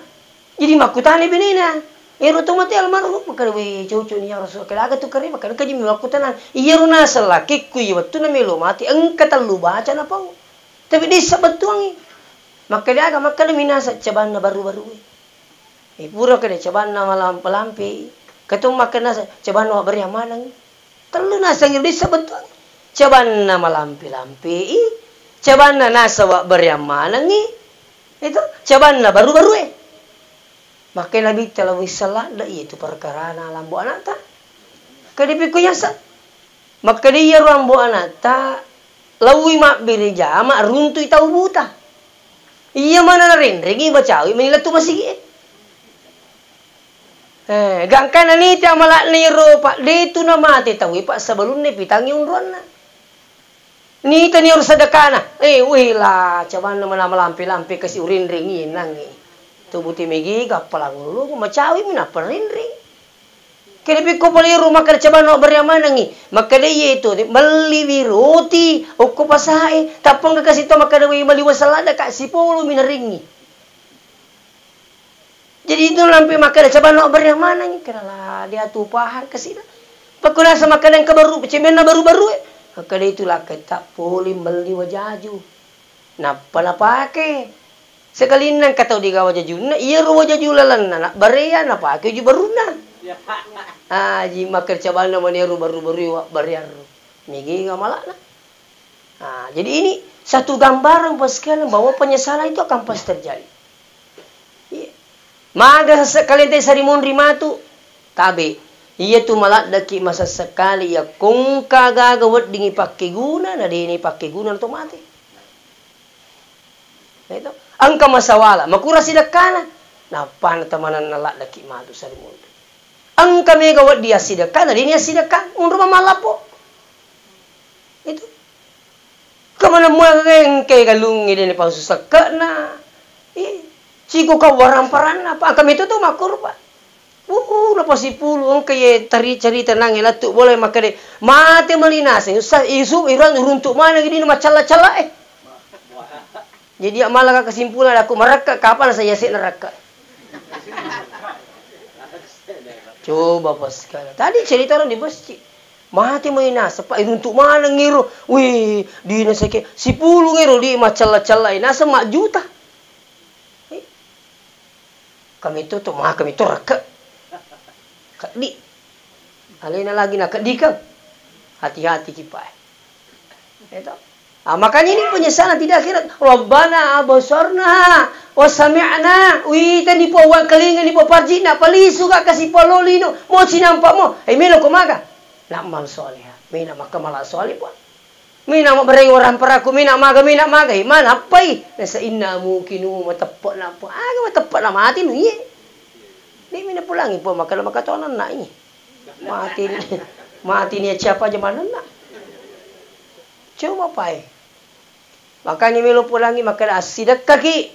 Jadi makkutana benena, iyaro to mate almarhum, makkeda, "We, cocok ni ya Rasul, kelaga tu kare," makkeda, engka ji makkutana, iyaro naseng lakekku iya wettunna melo mate, engka tellu baca napau. Tapi de sabettuangi. Makkeda aga, makkeda minasa cabanna baru-baru. Eh, pura kede cabanna malampe-lampe. Ketu makkeda naseng cabanna wabbere maneng. Tellu naseng ri sabettuangi. Cabanna malampe-lampei, cabanna naseng wabbareang manengngi, itu cabanna baru-barue. Makkai nabitta lao wisseng ladde, iyatu perkarana lambo anatta. Kede pikku yaseng. Makkeda iyaro ambo anatta, laowi mabbere jama, runtui tau buta. Iya mana narenrengi bacawi meni lettu masigi e. Eh, gangkana nita amala'na iyaro, Pak, de tu namate tauwe, Pak, sebelumna pitangngi onroanna. Nitani iyaro sedekana. Eh, wela, cabanna mana malampe-lampe kasi urenrengi nangnge. Tu buti megi gappalang ulungu, macawi mi nappa renreng. Kede pikko pole iyaro makkeda cabanna wabbere manengngi. Makkeda iye tu, melliwi roti okko pasae. Tappa engka kasi to makkeda we melli wesellada ka sipolo mi narengngi. Jadi itu nampe makkeda cabanna wabbere manengngi, keda la dia tu pahang kasina. Pekko naseng makkeda engka baru, cemenna baru-barue. Makkeda itu lakketta pole melli wajaju. Nappa napake. Sekalinna engka tau degaga wajajunna, iyaro wajaju lalenna nabbarea, napake waju barunna. Aji makkeda cabanna mani iyaro baru-barue wabbareang ro. Mega amala'na. Nah, jadi ini satu gambaran, Bapak sekalian, bahwa penyesalan itu akan pasti terjadi. Iya. Maga sesse kalian te sarimunri matu, tabe. Iya tu maladdeki masessa kale iya kongka gaga weddingi pakkeguna, na deni pakkeguna to mate. Itu. Engka masawala, makura sidekkana. Nappana temanenna laddeki matu sarimunri. Engka mega wedding assidekka, na deni assidekka, unru mamallappo. Itu. Kemana mua engke galungnge deni pasu sekke'na. Ih, ciko kau waramparanna, pa engka meto tu makkurpa. Uh, napa sipulu engka ye tari cerita nange lattu boleh makkede. Mate mali naseng, ussa isu iran runtuk mana gini macalla-calla eh. Jadi, ya, malah kesimpulan aku merekka, kapan saya sik nerekka? Coba pas sekarang. Tadi cerita orang di masjid. Mati mai naseng, Pak, iruntuk maneng ngiro. Wih, di naseng ke, sipulung ngiro, di macella-cella, naseng mak juta. Eh, Kami tu, tu, maka kami tu rekke. Keddi. Alena lagi na keddi ke. Hati-hati ki, Pak. Itu. Ah, makanya ini penyesalan tidak akhirat. Rabbana absarna wa sami'na. Wita ni po wangkalinga ni po parji na palisu ka kasi palolino. Mo cinampa mo. Eh, melo ko maga. Nak mal soleha. Mena maka mala soleh po. Mina mabbereng orang peraku, mina maga, mina maga, eh, mana appai? Nasa inna mukinu mateppe na apa? Aga mateppe na mati nu iye. Ni mina pulangi po maka maka tona na iye. Mati ni, mati ni siapa aja mana na? Coba pai. Makanya melo pulangi maka assidekkaki.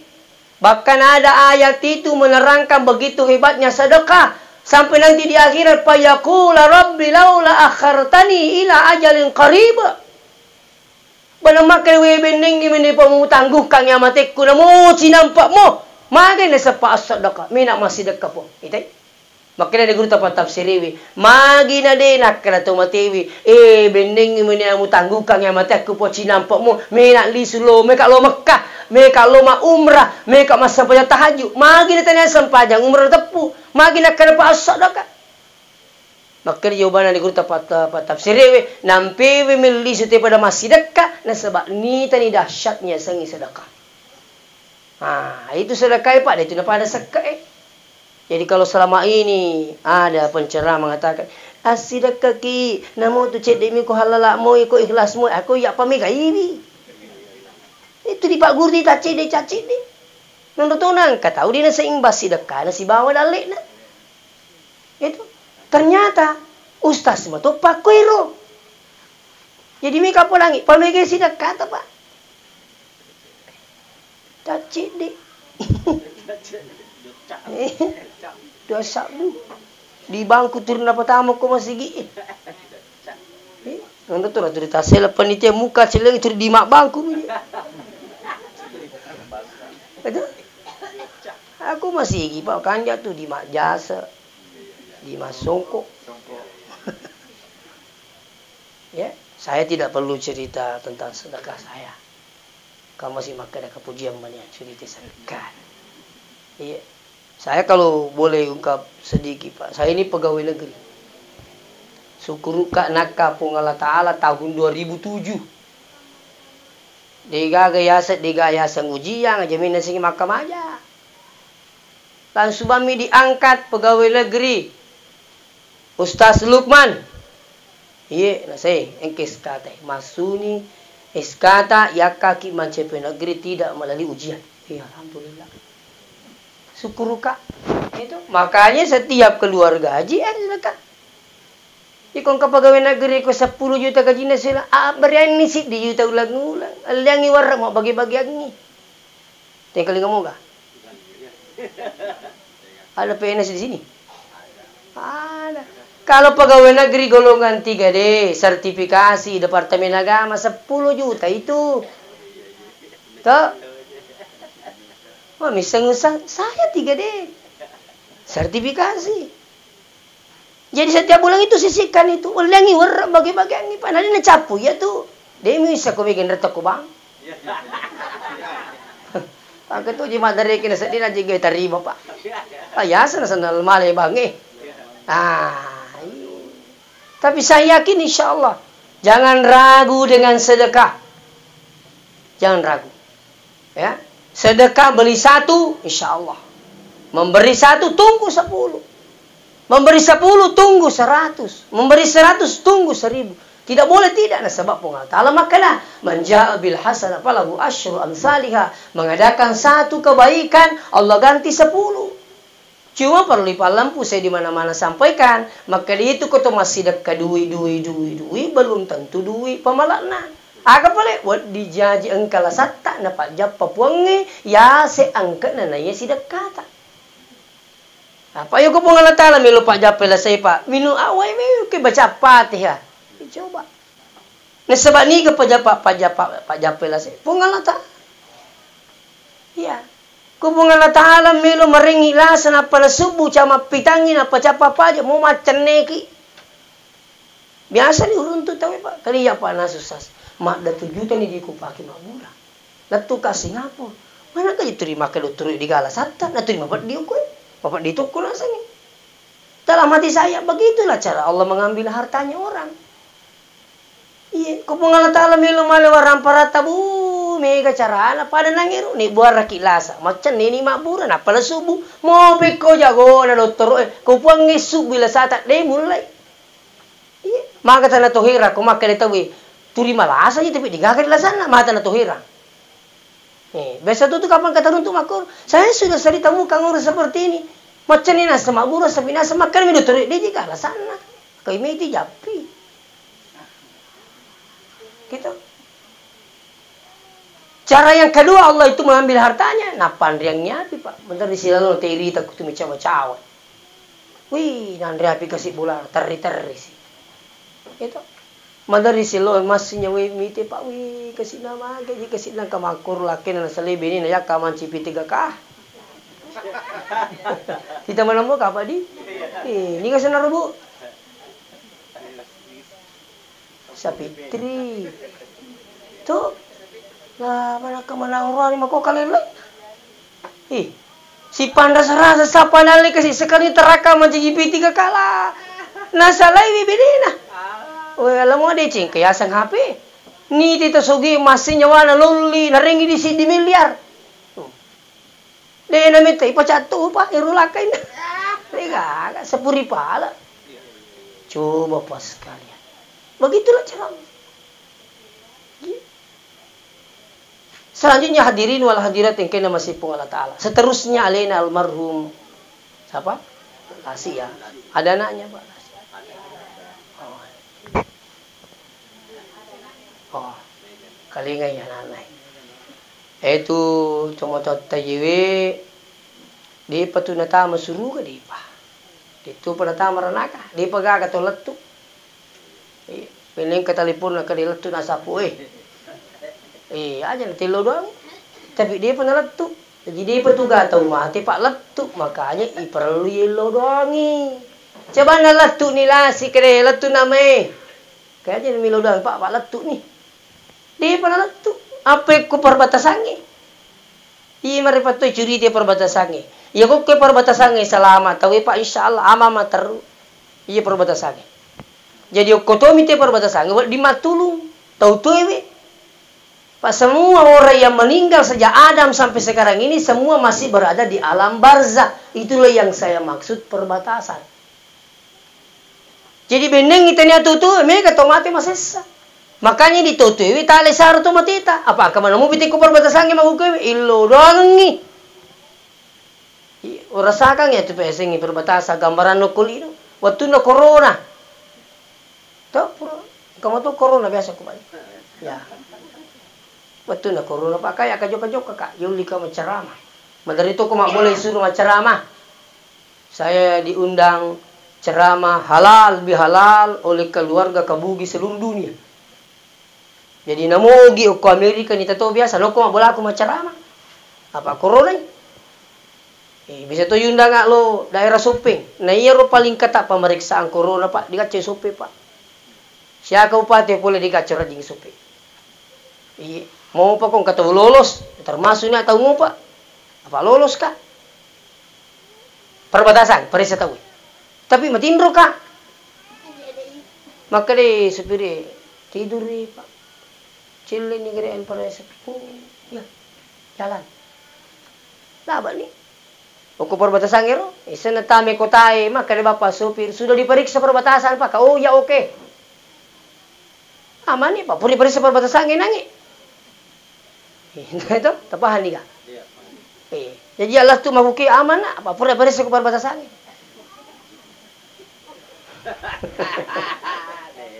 Bahkan ada ayat itu menerangkan begitu hebatnya sedekah. Sampai nanti di akhirat, "Fayaqula Rabbi laula akhartani ila ajalin qarib." Bana makkeda, "We bennengngi meni pomutangguhkangngi amatekku, namo cinampa mo. Magai naseppa assedekah, mena massidekka po." Itai? Makkeda de guru tapa tafsiriwi, magi na de nakkeda to matewi, eh, bennengngi meni amutangguhkangngi amatekku po cinampa mo, mena lisu lo, meka lo Mekkah, meka lo ma umrah, meka massempajang tahajud, magi na tania sempajang umrah teppu, magi nakkeda pa assedekah. Makkeda jawabanna di guru tapa-, tapa tafsiriwi, nampewi mellisu te pada massidekka, nasaba nitani dahsyatnya sengi sedekah. Ah, itu sedekah, Pak, itu napada sekka, eh. Jadi kalau selama ini ada penceramah mengatakan, "Assidekkaki, namo tu cedde mi ko halala mo, ko ikhlas mo, aku ya pamegaiwi." Itu di Pak Guru di tacedde, cacedde. Nonro tona engka tau dina seimbang sidekkana sibawa dalle'na. Itu ternyata ustaz mato pakkoiro. Jadi mika polangi, pamege sidekkata, Pak. Cedde. Dua sabbu. Di bangku turu napatama ko masigi. Eh, nonton tu turu tasela panitia muka celeng turu di mak bangku. Itu. Aku masigi, Pak, kanja tu di mak jasa, di mak songko. Ya, saya tidak perlu cerita tentang sedekah saya. Kamu masih makkeda kepujian mania cerita sedekah. Iya. Saya kalau boleh ungkap sedikit, Pak, saya ini pegawai negeri. Syukuruka nakka Puang Allah Ta'ala tahun dua ribu tujuh. Degaga yaseng, dega yaseng ujian, aja minna sing makkamaja. Langsung bammi diangkat pegawai negeri. Ustaz Lukman. Iye, nasai, engke S K ta. Massuni S K ta, yakkaki mancapai negeri tidak melalui ujian. Iya, alhamdulillah. Syukuruka. Itu, makanya setiap keluarga haji, eh, sedekah. Iko engka pegawai negeri ko seppulo juta gajinna sila, ah, berianni siddi juta ulang-ulang. Alliangi warra mau bagi-bagiangi. Tengkalinga moga. Ada P N S di sini? Ada. Kalau pegawai negeri golongan tiga D, sertifikasi Departemen Agama seppulo juta itu. Toh? Wah, miseng usah, saya tiga D. Sertifikasi. Jadi setiap bulan itu sisihkan itu, ulengi werre bagi-bagiangi, Pak. Nanti nacapu ya tu. Demi bisa ko bikin retak ko bang. Pak ketua ji madare kena sedih nanti gue terima, Pak. Ah, ya sana sana male bang eh. Ah, iya. Tapi saya yakin insya Allah jangan ragu dengan sedekah. Jangan ragu. Ya. Sedekah beli satu, insya Allah. Memberi satu, tunggu sepuluh. Memberi sepuluh, tunggu seratus. Memberi seratus, tunggu seribu. Tidak boleh tidak. Nasaba Puang Allah Ta'ala makkeda, "Man ja'a bil hasanah falahu asyru amsaliha." Mengadakan satu kebaikan, Allah ganti sepuluh. Cuma perlu ipallempu saya di mana-mana sampaikan, makkeda itu ko to massidekka dui, dui, dui, dui, belum tentu dui pamala'na. Aga pale, wedding jaji engka lasatta napajjappa Puangnge, yase angke'na naiya sidekkata. Apa yo ko Puang Allah Ta'ala melo pajjappa lasai, Pak? Minum awe, melo ke baca Fatihah. Coba. Nasaba niga pajappa, pajappa, pajappa lase? Puang Allah Ta'ala. Iya. Ko Puang Allah Ta'ala melo marengngi lasa, nappa nasubbu cama pitangngi, nappa cappa paja, mo maccenneki. Biasa ni uruntu tau, Pak. Kali ya, Pak, nasusas. Madda tujuta ni dikupake mabbura. Lettu ka Singapura. Mana ka itu ri makkeda dottoro di gala satta, na tu ri mapeddi okko. Mapeddi tokko nasengngi. Dalam hati saya, begitulah cara Allah mengambil hartanya orang. Iya, ko Puang Allah Ta'ala melo male warang paratta, bu, mega carana pada nangero, ni buaraki lasa, macam ni, ni mabbura, nappa la subuh, mo pekko jagona dottoro, eh, ko Puang nge subbu lasata, de mulai. Iya, maka tana tohera, ko makkeda tauwe, turi malasa ji, tapi digaga di lasanna, maka tana tohera. Eh, biasa tu, tu kapang kata runtu makkoro, saya sudah sering temukan orang seperti ini. Macam ni nasa mabbura, sapi nasa makan, minum terus, dia juga alasanna. Kau meti jappi. Gitu. Cara yang kedua, Allah itu mengambil hartanya. Nah, panriangnya api, Pak. Bentar di sini lalu nanti irita kutu mencawa-cawa. Wih, nanre api kasih bola, terri-terri sih. Gitu. Maderri selo massi nyawe mite, Pak, wi, kasi na mage ji, kasi na kamakkur lakkena nasalai benena yakka manci P tiga K. Kita menemukan apa di? Eh, ini kasih narubu. Sapitri. Tuh. Lah, mana kemana orang ni mako kalele? Ih, sipanrasa-rasa, sapa nalle kasi sekali teraka mancaji P tiga K la. Nasalai wi bedena. Weh, alamo deceng ke yaseng H P. Niti to sogi massi nyawana lolli, narengi di siddi miliar. Tuh. De na metta ipacattu, Pak, iru lakkainna. Dega, sepuri pala. Coba pas sekalian. Begitulah cara. Iya. Selanjutnya hadirin wal hadirat yang kena masih Puang Allah Ta'ala. Seterusnya alena almarhum siapa? Lasi ya. Ada anaknya, Pak Lasi. Oh. Oh. Kalinga ya anaknya. Etu tomatoatta iyewe, depa tu natama suruga, depa. Detu pa natama ranaka, depa gaga to lettu. Eh, menengka telepon na kade lettu nasapu, eh. Eh, aja na tello doang. Tapi depa nalettu. Jadi depa tu ga tau mate pa lettu, makanya iperlu yello doangi. Coba na lettu ni lasi kade lettu namae. Kaya aja na melo doang pa, pa lettu ni. Depa nalettu. Apa ko perbatasangnge? Iya, mari patto curita perbatasangnge. Iya, kokko perbatasangnge salama tauwe, Pak, insya Allah ama materru. Iya, perbatasangnge. Jadi, okko tomi te perbatasangnge, wedding mattulung. Tau tuewe. Pak, semua orang yang meninggal sejak Adam sampai sekarang ini, semua masih berada di alam barzah. Itulah yang saya maksud perbatasan. Jadi bennengngi tania tutu, mega to mate masessa. Makanya di totu ewe tale sara to mateta. Apa engka manamu pitikku perbatasangnge makkukkuewe, illo doangengngi. I-, urasakang ya tu pesengngi perbatasan gambaran nokko lino. Wettunna corona. To, pura, engka mato corona biasa ku bali. Ya. Wettunna corona, Pak, kaya ka jokka-jokka, Kak. Yaulli ka maccarama. Maderri to ko mabbola isuro maccarama. Saya diundang ceramah halal bihalal oleh keluarga Kabugi seluruh dunia. Jadi namogi okko Amerika ni tato biasa, lokko mabbolaku maccarama. Apa corona i? Eh, bisa to yundanga lo daerah Soppeng. Na iyaro paling kata pemeriksaan corona, Pak, di kacce Soppeng, Pak. Siaka upate pole di kacce rajing Soppeng. Iya, mopa ko engka tau lolos, termasuk ni tau mopa. Apa lolos ka? Perbatasan, paressa tau. Tapi matinro ka. Makkeda supiri, tidur i, Pak. Celle ni gere paressa. Oh, ya. Jalan. Laba ni. Okko perbatasan ero, eh, senna tame kotae, makkeda bapak sopir, sudah diperiksa perbatasan, Pak? Oh, ya, oke. Aman ni, Pak, pura diperiksa perbatasan, enangi. Eh, itu, tapahang ni, Kak? Iya, paham. Eh, jadi Allah tu makuki aman, nak, Pak, pura diperiksa ke perbatasan.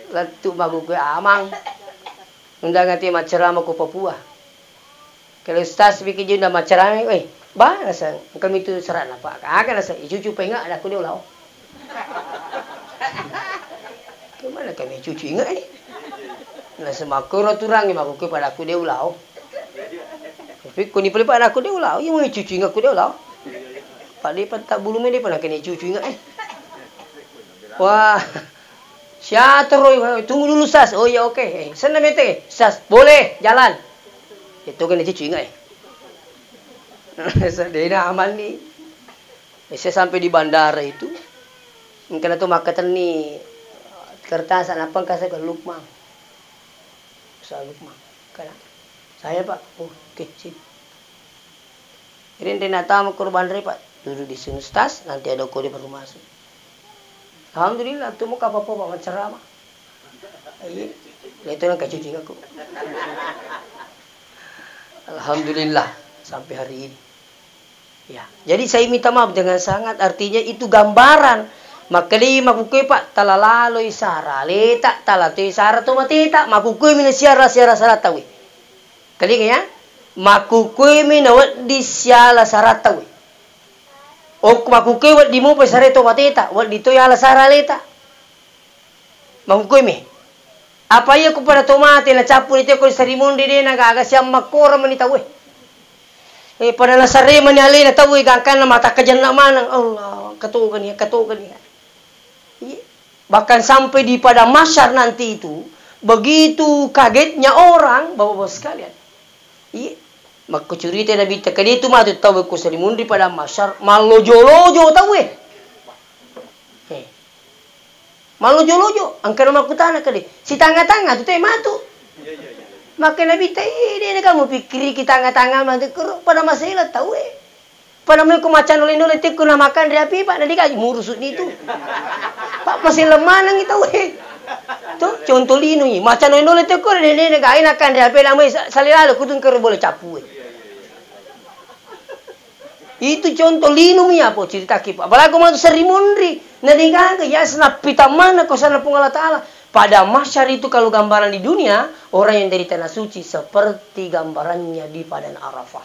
Lettu makuki aman. Undang ati maccarama ko Papua. Kalau ustaz bikin jenda maccarame, weh, ba, nasa, engka mitu serana, Pak. Aga nasa, icucu penga, ada aku dia ulau. Kemana kami cucu ingat, eh? Nasa makoro turang, makuki pada aku dia ulau. Tapi kuni pele pada aku dia ulau, yang mau cucu ingat aku dia ulau. Pak, dia patah bulu mede pernah kena cucu ingat, eh. Wah, siatoroi, tunggu dulu, Sas. Oh iya, oke. Eh, senna mete, Sas. Boleh, jalan. Itu kan cucu ingat, eh. Sedena aman ni. Eh, saya sampai di bandara itu. Engkana tu makkatenni kertas, apa engka saya ke Lukman. Saya Lukman. Kana, saya, Pak. Oh, oke, sip. Jadi, nanti natama korban re, Pak. Duduk di sini, Ustaz. Nanti ada kode baru masuk. Alhamdulillah, tu muka apa-apa, Pak, maccarama. Iya. Itu yang kacuci aku. Alhamdulillah, sampai hari ini. Ya, jadi saya minta maaf dengan sangat, artinya itu gambaran. Makkedai makkukue, Pak, tala laloi sara aleta, tala toi sara to mateta, makkukue mi nasiara siara sara tauwe. Kelinga ya? Makkukue mi nawedding siala sara tauwe. Okko makkukue wedding mupa sare to mateta, wedding to yala sara aleta. Makkukue mi. Apa iya ku pada to mate na cappu ni teko sarimunri de na gaga siang makkoro mani tauwe. Eh, pada nasare mani alena tauwe gangkanna mata kajenna maneng. Allah, katogani, katogani. Iya. Bahkan sampai di padang mahsyar nanti itu, begitu kagetnya orang, Bapak-bapak sekalian. Iya. Makkucurita Nabi, tekaditu matu tauwe ku sarimunri padang mahsyar, mallojo-lojo tauwe. Eh. Mallojo-lojo, engkana makkutana kede, sitanga-tanga tu te matu. Maka Nabi ta, "Eh, de na kamu pikkiriki tanga-tanga matu kuro, pada masela tauwe." Pada meko macanole-nole tekko na makanre api, Pak, na dikaji murusu ni tu. Pak, masela maneng tauwe. Tu, contoh lino i, macanole-nole tekko, de, de, de, gai na kanre api, na mai sa-, salelalo kutung kero bola cappu. Itu contoh lino mi apa ceritaki, Pak. Apalagi ko matu sarimunri, na degaga ya senappi tammana ko sana Puang Allah Taala. Padang Mahsyar itu kalau gambaran di dunia, orang yang dari tanah suci seperti gambarannya di Padang Arafah.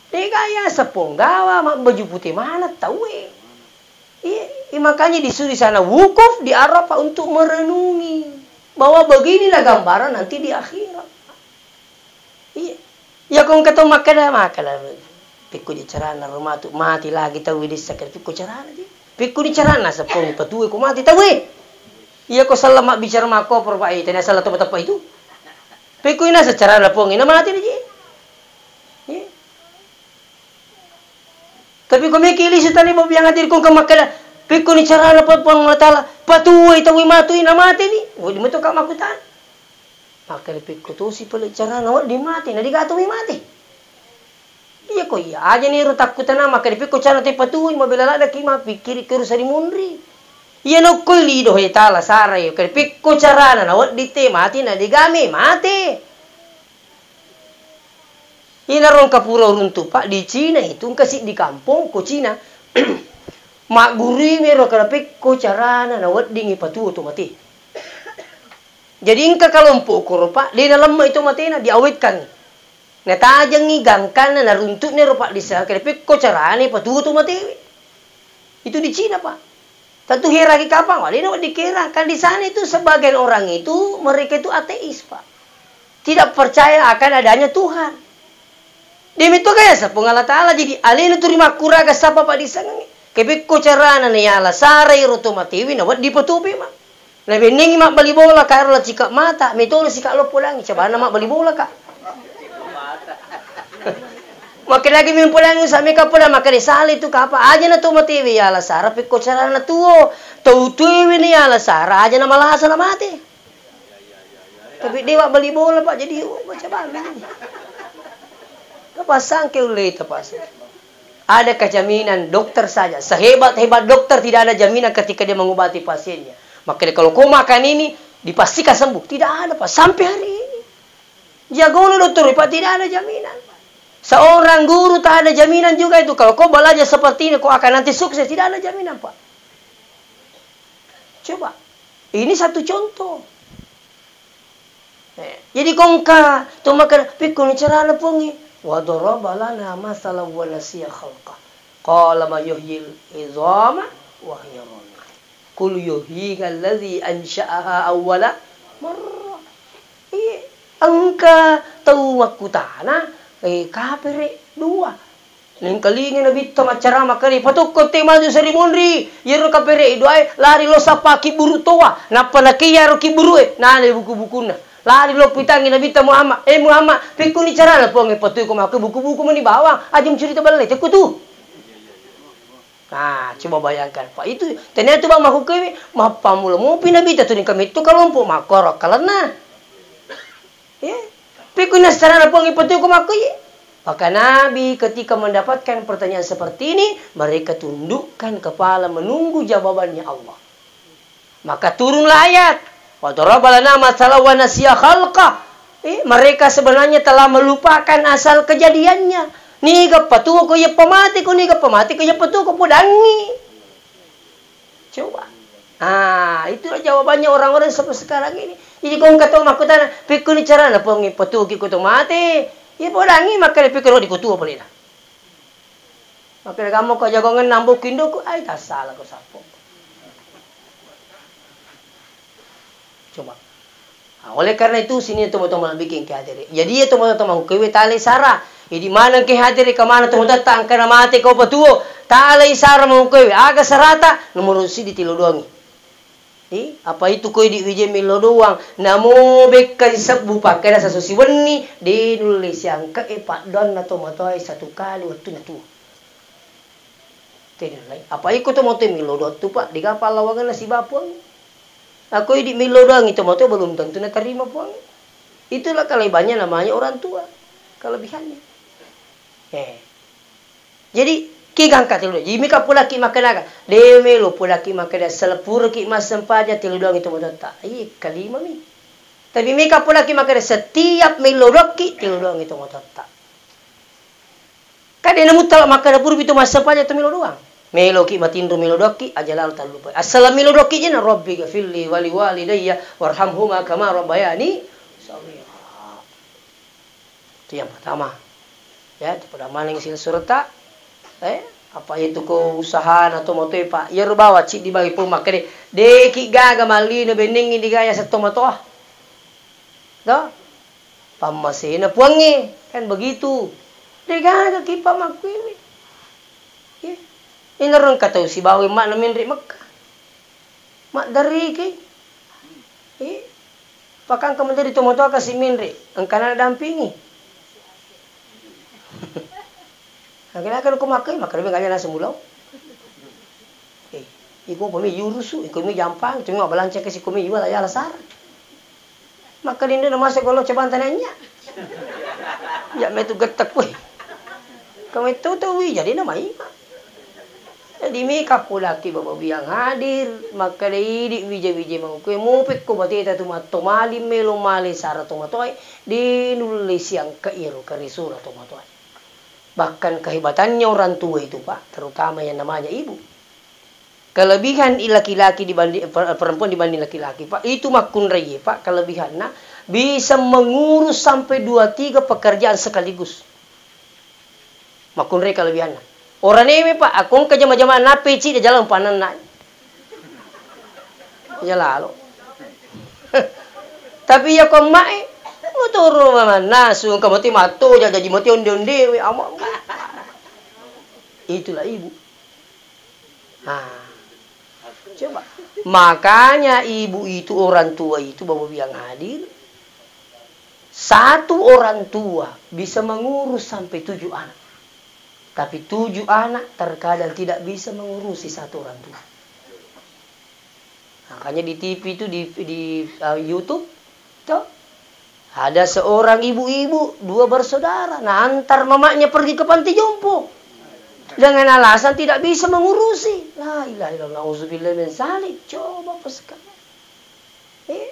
Dega ya seponggawa, mabbaju putih mana tahu eh. Iya, iya, makanya disuruh di sana wukuf di Arafah untuk merenungi bahwa beginilah gambaran nanti di akhirat. Iya. Iya, ko engka tau makkeda, makkeda, "Pikku di carana ro matu, mati lagi tau di sakit, pikku carana di. Pikku di carana sepong patuwe ko mati tau eh." Iya, ko salah mabbicara makkoporo, Pak, eh, tena salah tempat apa itu. Pikku ina secara pong ina mati di. Iya. Tapi ko meki lisu tani bo biang ati ko makkeda, "Pikku ni carana pa Puang Allah Taala, patuwoi tauwe matu ina mate ni." Wedding meto ka makkutana. Makkeda, "Pikku tosi pale carana wedding mate, na diga tauwe mate." Iya ko iya, aja ni ro takkutana makkeda, "Pikku carana te patuwoi, mabela ladaki mappikkiri ke urusan di munri." Iya nokko lido he tala sarai, makkeda, "Pikku carana na wedding te mate, na digame mate." Inaro engka pura uruntu, Pak, di Cina itu engka siddi kampong ko Cina. Maggurui mero kada pekko carana naweddingi patuo to mate. Jadi engka kalompok koro, Pak, de nalemme to matena, diawetkangi. Natajengi gangkanna, naruntu'na ero paddissengeng kada pekko carana patuo to matewe. Itu di Cina, Pak. Tentu heraki kapang, wah, de nawedding kera. Kan di sana itu sebagian orang itu, mereka itu ateis, Pak. Tidak percaya akan adanya Tuhan. Demikian ya, Puang Allah Taala. Jadi, alena tu rimakkuraga sapa paddisengeng. Kepekko carana naiala sarai ro to matewi, nawedding patuo pema. Nabennengi mabbali bola, ka ero la cika mata, metolo sika lo podangi, cabana mabbali bola, Kak. Makkedagi mempodangi usa meka poda, makkeda sale tu kapa, aja na to matewe yala sara pekko carana tuo. Tau tuewe ni yala sara, aja na malasa na mate. Tapi dewa bali bola, Pak, jadi, oh, macam mana ini? Kepasang ke uleta, Pak. Adakah jaminan dokter saja? Sehebat-hebat dokter, tidak ada jaminan ketika dia mengobati pasiennya. Makanya kalau kau makan ini, dipastikan sembuh. Tidak ada, Pak. Sampai hari ini. Jagono dokter, Pak, tidak ada jaminan. Seorang guru tak ada jaminan juga itu. Kalau kau belajar seperti ini, kau akan nanti sukses. Tidak ada jaminan, Pak. Coba. Ini satu contoh. Eh, jadi kongka, to makkeda, "Pikkuni carana, Puangnge?" Wa daraba lana masalan wa nasiya khalqah. Qala man yuhyil idhama wa hiya ramim. Qul yuhyiha alladhi ansha'aha awwala marrah. Iya, engka tau makkutana, eh, kapere dua. Nengkalinga Nabitta maccarama kari, patokko te maju seri monri, yero kapere duae, lari lo sappa kibburu toa, nappa nakeyaro kibburue, nale buku-bukunna. Lari lo kuitangi Nabitta Muhammad, "Eh Muhammad, pekkuni carana Puangnge patui ko makku buku-buku meni bawang, aja mucurita ballai tekku tu." Nah, coba bayangkan, Pak, itu ternyata bang makkukewe, mappammula mopi Nabitta tu nengka metto kalompo makkoro kalenna. Ya. Pekko nassarana Puang ipatuko makko iye. Maka Nabi ketika mendapatkan pertanyaan seperti ini, mereka tundukkan kepala menunggu jawabannya Allah. Maka turunlah ayat, "Wa daraba lana matsalan wa nasiya khalqah." Eh, mereka sebenarnya telah melupakan asal kejadiannya. Niga patuo ko iya pamate ko, niga pamate ko iya patuo ko podangi. Coba. Ah, itulah jawabannya orang-orang seperti sekarang ini. Jadi, ko engka tau makkutana, "Pekkuni carana Puang ipatuoki ko to mate?" Iya podangi makkeda, "Pekkuro dikutuo polena." Makkeda, "Kamu ko jagongan nambokku indoku, ai tassala ko sappo." Coba. Ah, oleh karena itu, sini tomatoa malebbi engka hadere. Jadi, iya tomatoa makkukewe talai sara. Jadi, maneng engka hadere, ka maneng tomatoatta engkana mate ko patuo, talai sara makkukewe. Aga sarata? Nomoro siddi tilodoangi. Eh, apa itu ko idi wijeng millo doang? Namo bekka disebbu pakkeda saso siwenni, de nulle siangke e paddoanna tomatoae satu kali wettunna tuo. Tenalai. Apa iko to moto millo doang tu, Pak, dega pallawangenna siba Puang. Ako idi millo doang itu moto belum tentu naterima Puang. Itulah kelebihannya namanya orang tua. Kelebihannya. Eh. Jadi, kigangka telu doang. Jadi, mika pulaki makkedaga. De melo pulaki makkeda selepuraki massempajang telu doang itu mototta. Iya, kalimami. Tapi mika pulaki makkeda setiap millo doangki telu doang itu mototta. Kan de namuttala makkeda purpi tu massempajang tu millo doang. Meloki matinro, melo doakki, aja lalo tallupai. Assala melo doakki jena, "Rabbi ghafirli wali walidayya warhamhuma kama rabbayani shaghira." Itu yang pertama. Ya, itu pada maneng silsurta. Eh, apa itu ko usahana to motoe, Pak? Iyaro bawa ciddi bagi pun makkede, deki gaga mallino bennengi digaya setto matoa. To? Pammasena puangnge, kan begitu. Degaga ki pamakkuiwi. Iya. Inaro engka tau sibawa emma'na menre Mekka. Maddariki. Iya. Pakangka menjadi tomatoa kasi menre, engkana dampingi. Akhirnya kan ko makkai, makkai gak naseng mulau. Eh, iko pami yurusu, iko mi jampang, cuma balanceng kasi ko mi yual ayala sar. Makkeda indo'na mase gollo cabang tananya. Ya metu gettek we. Kamu itu tuh wi jadi nama ima. Jadi meka pulaki babawi yang hadir, makkeda idi wija-wija mau kue mupek ko bateta tu matto mali melo male sara to matoe, di nulle siang ke iro ke risura to matoe. Bahkan kehebatannya orang tua itu, Pak, terutama yang namanya ibu. Kelebihan i laki-laki dibanding, per-, perempuan dibanding laki-laki, Pak, itu makkunrai, Pak, kelebihanna bisa mengurus sampai dua tiga pekerjaan sekaligus. Makkunrai kelebihanna. Oranewe, Pak, aku engka jama-jama napeci di jalan panenna. Ya lalo. Tapi ya ko mae, motoro mannasu, engka mati matto, jaji mati onde-onde, we, ama. Itulah ibu. Nah, coba. Makanya ibu itu, orang tua itu, Bapak yang hadir, satu orang tua bisa mengurus sampai tujuh anak. Tapi tujuh anak terkadang tidak bisa mengurusi satu orang tua. Makanya di T V itu, di, di, eh, YouTube, toh, ada seorang ibu-ibu, dua bersaudara, nah, antar mamanya pergi ke panti jompo dengan alasan tidak bisa mengurusi. La ilaha illallah, auzubillah min zalik. Coba pas sekarang. Eh?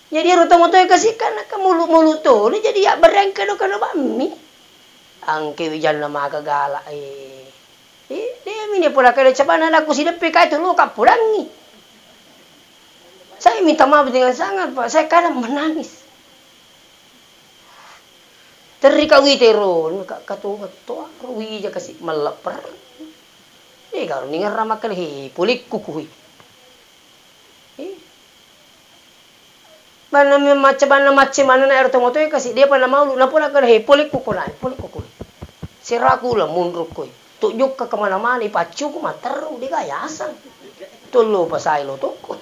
Jadi ero tomatoe kasi kan naka mulu-mulu toni, jadi ya berengke do kano bammi. Angke wijanna maka galak, eh. Eh, de mine pola kada cabana anakku sideppe kai tu lo kappodangi. Saya minta maaf dengan sangat, Pak. Saya kadang menangis. Terri ka wite ro, ka, ka to, to, ro wija kasi mallepper. Eh, karo ningerra makkeda, he, polikku kui. Eh. Manna me-, macca, manna macca manenna ero tomatoe kasi, depa namaulu, napona kada, he, polikku kona, polikku koi. Seraku ula munruk koi. To jokka kemana-mana, ipaccuku matteru, dega yasang. Tollo pasai lo tokko.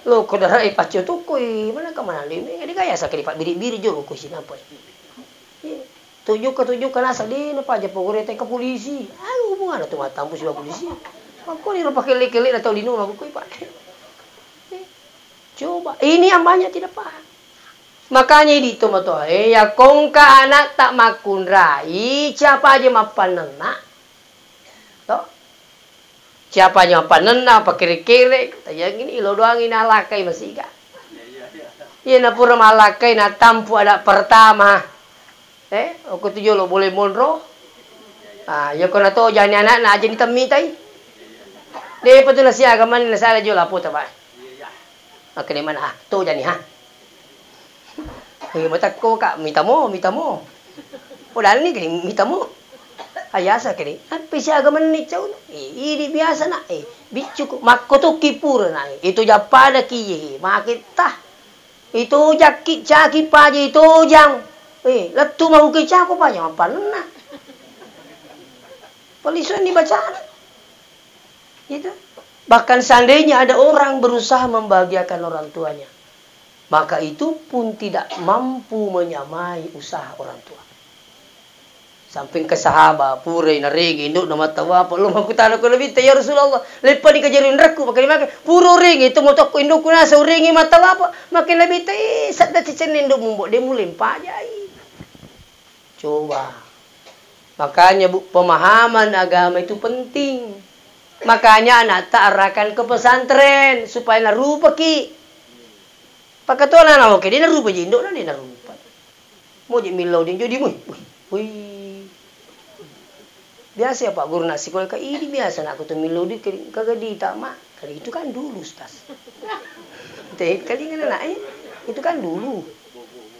Lo ko dara ipaccu tokko, i, mana kemana, de, dega yasang ke dipabbiri-biri jo ko sinampai. Iya. Tujukka, tujukka naseng, de, napaja pogoreta ke polisi. Anu hubunganna tu mattampu sibawa polisi. Makkoni ro pakelle-kelle na tau lino makkoi, Pak. Iya. Coba, ini yang banyak tidak paham. Makanya idi tomatoa, eh, ya kongka anak tak makkunrai, siapa aja mappannenna. To? Siapa nyapannenna, pakere-kere, yang ini ilo doang ini alakai masiga. Iya, napura malakai, natampu ada pertama. Eh, okko tu jolo boleh monro. Ah, iya ko nato jani anakna aja ni temmitai. Depa tu nasiaga mani nasala jolo apo ta, Pak. Makkeda mana, ah, to jani, ha. Eh, matakko ka, mita mo, mita mo. Podani ke mita mo. Ayasa kene, appe siaga menni cau. Eh, idi biasa na, eh, biccuku, makkotokki pura na, eh, itu jappada ki, eh, maketta. Itu jakki caki paja itu jang. Eh, lettu mau ke cako paja mapanna. Pelisoni bacana. Gitu. Bahkan seandainya ada orang berusaha membahagiakan orang tuanya, maka itu pun tidak mampu menyamai usaha orang tua. Sampai ke sahaba, purai narengi indo'na mattawapa, lo makkutana ko Nabitta, "Ya Rasulullah, leppa di kajari onrakku, maka dimakai, pura urengi, itu motokku indo'ku nasa urengi mattawapa." Maka Nabitta, "Eh, sadda cicenna indo'mu, Mbok, de mulempa jai." Coba. Makanya, Bu, pemahaman agama itu penting. Makanya anakta arahkan ke pesantren supaya narupaki. Pakatona na oke, de narupa je indo'na, de narupa. Moje millau de jodi mui. Wih, wih. Biasa ya Pak Guru nak sikola ka idi biasa nak kutu milodi ke kagadi ta ma. Kali itu kan dulu, Ustaz. Te kali ngana nak, eh, itu kan dulu.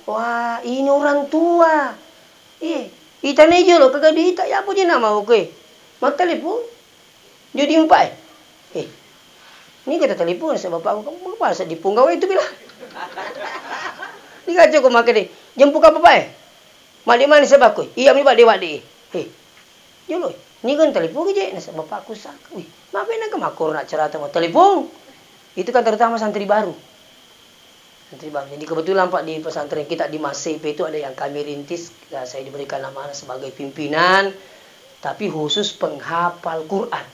Wah, ini orang tua. Eh, itane jolo kagadi ta ya apa je nama oke. Makkalipun. Jadi empat, eh. Eh. Ini kata telepon sa bapakku, kamu apa sa dipunggawa itu bilang. Ini kacau ko makkeda, jemput ka bapak, eh. Malik mani sa bakku. Iya mi bade bade. Eh. Jolo, ini kan telepon je, nasa bapakku sa. Wih, mape nang kemakor nak cerita mau telepon. Itu kan terutama santri baru. Santri baru. Jadi kebetulan Pak di pesantren kita di Masepe itu ada yang kami rintis, ya, saya diberikan amanah sebagai pimpinan, tapi khusus penghafal Quran.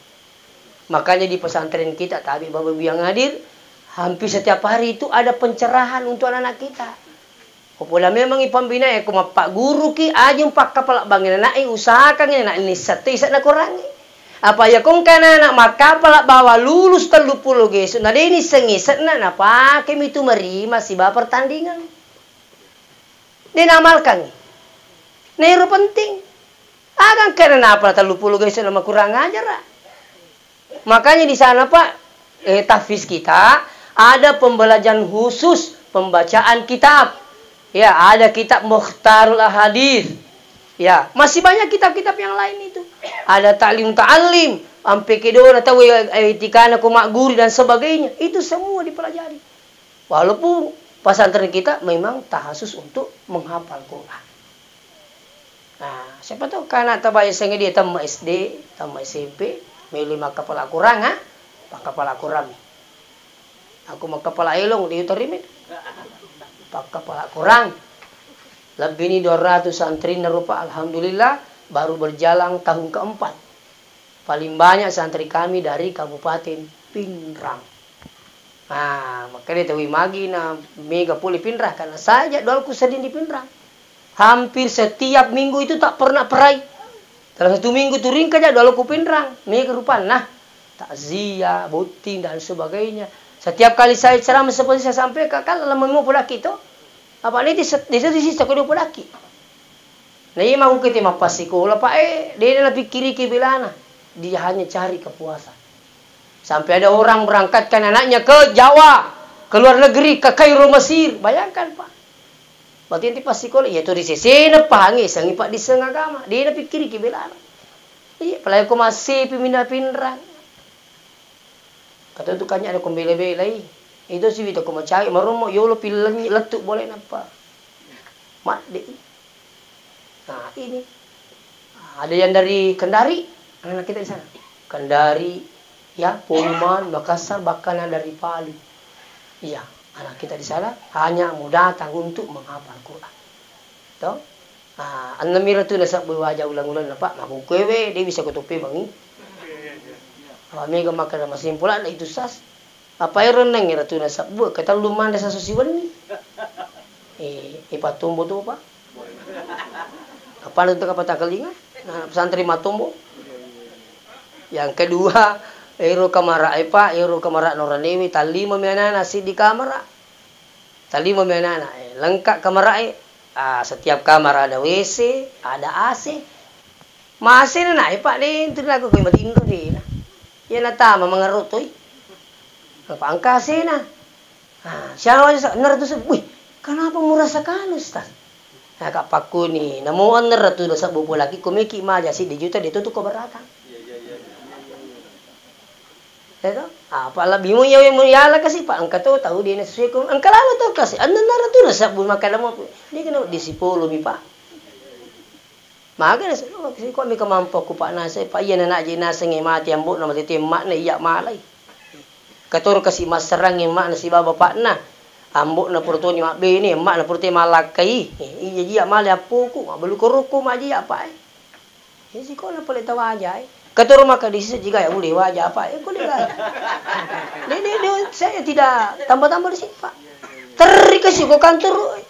Makanya di pesantren kita, tabe Bapak Ibu yang hadir, hampir setiap hari itu ada pencerahan untuk anak-anak kita. Popola memang ipambina e, ko mappagguruki, ajung pakkapala bangngi ana'e, usahakangngi ana'e nisseng to ise'na Korangnge. Apa iya ko engka anana makkapala bawang lulus telluppulo gesu, na de nisseng ise'na, napake mitu marima siba pertandingan. De naamalkangngi. Na ero penting. Aga engka anana apala telluppulo gesu na makurang ajara. Makanya di sana, Pak, eh, tahfiz kita ada pembelajaran khusus pembacaan kitab. Ya, ada kitab Mukhtarul Ahadith. Ya, masih banyak kitab-kitab yang lain itu. Ada taklim ta'alim, ampe kedona tau, eh, etikana ko magguru dan sebagainya. Itu semua dipelajari. Walaupun pesantren kita memang tahasus untuk menghafal Quran. Nah, siapa tahu kana taba yasengnge dia tamma S D, tamma S M P, melo makkapala Quran, ha? Pakkapala Quran. Aku makkapala elong di utarime. Pakkapala Quran. Lebih ni dua ratus santrinna rupa, alhamdulillah, baru berjalan tahun keempat. Paling banyak santri kami dari Kabupaten Pinrang. Ah, makanya tawi magi na mega pole Pinrang, karena saya jadwalku sering di Pinrang. Hampir setiap minggu itu tak pernah perai. Dalam satu minggu tu ringka jadwalku Pinrang. Mega rupanna. Takziah, botting, dan sebagainya. Setiap kali saya ceramah seperti saya sampaikan, kan lama mau pulaki to. Apa ni di, di satu sisi aku dua pulaki. Na iya makkukete mappasikola, Pak, eh, de napikkiriki belana. Dia hanya cari kepuasan. Sampai ada orang berangkatkan anaknya ke Jawa, ke luar negeri, ke Kairo, Mesir. Bayangkan, Pak. Berarti nanti pas sikola, iya tu ri sesena pahangngi, sengi Pak, disseng agama. De napikkiriki belana. Iya, apalagi ko masih pimina Pinrang. Kata tu kanya ada ko bela-belai. Itu sih wita ko macai, marummo yolo pillenyi lettu boleh napa. Madde. Nah, ini. Ada yang dari Kendari, anak kita di sana. Kendari, ya, Pohuman, Makassar, bahkan ada dari Palu. Iya, anak kita di sana hanya mau datang untuk menghafal Quran. Toh? Ah, ennemi ratu nasabbu waja ulang-ulang napa, makkukkuewe, de bisa kutoppe bangi. Apa mega makkeda masimpulakna itu sas. Apa ero neng ero tu nasabbu, ketellu manre sasu siwenni. Eh, ipattombo tu, Pak. Apa tu kapatakalinga? Nah, pesantren mattombo. Yang kedua, ero kamara e, Pak, ero kamara noranewe, tallima mi anana siddi kamara. Tallima mi anana, eh, lengka kamara e. Ah, setiap kamar ada W C, ada A C. Masena na, eh, Pak, de, tu aku koi matinro de na. Iya natama mangerro toi. Apa engka asena? Ah, siapa aja sa-, enam ratus ribu. Wih, kenapa murah sekali, Ustaz? Nah, kak pakkuni, namo enam ratus ribu bolaki, komeki maja siddi juta de tu tu keberatan. Iya, iya, iya. Ya toh? Apa lebbi mu iya mu yala kasi, Pak, engka to tau de na sesuai ko, engka lalo to kasi, enam ratus ribu makkeda mo, de kena di sipolo mi, Pak. Maga naseng, oh, siko mi kemampuanku, Pak, naseng, Pak, iya nana je naseng e mati ambo'na, mati temma'na, iya malai. Katoro kasi masserang e ma'na sibawa bapakna. Ambo'na pura toni mabbene, ma'na pura te malakkai. Iya ji iya malai appoku, mabbalu korokku maji iya, Pak, eh. Ya siko na pale tawaja, eh. Katoro maka di sisa jiga ya ule waja, Pak, eh, ko de. De, de, de, saya tidak tambah-tambah di sini, Pak. Terri kasi ko kantor, eh.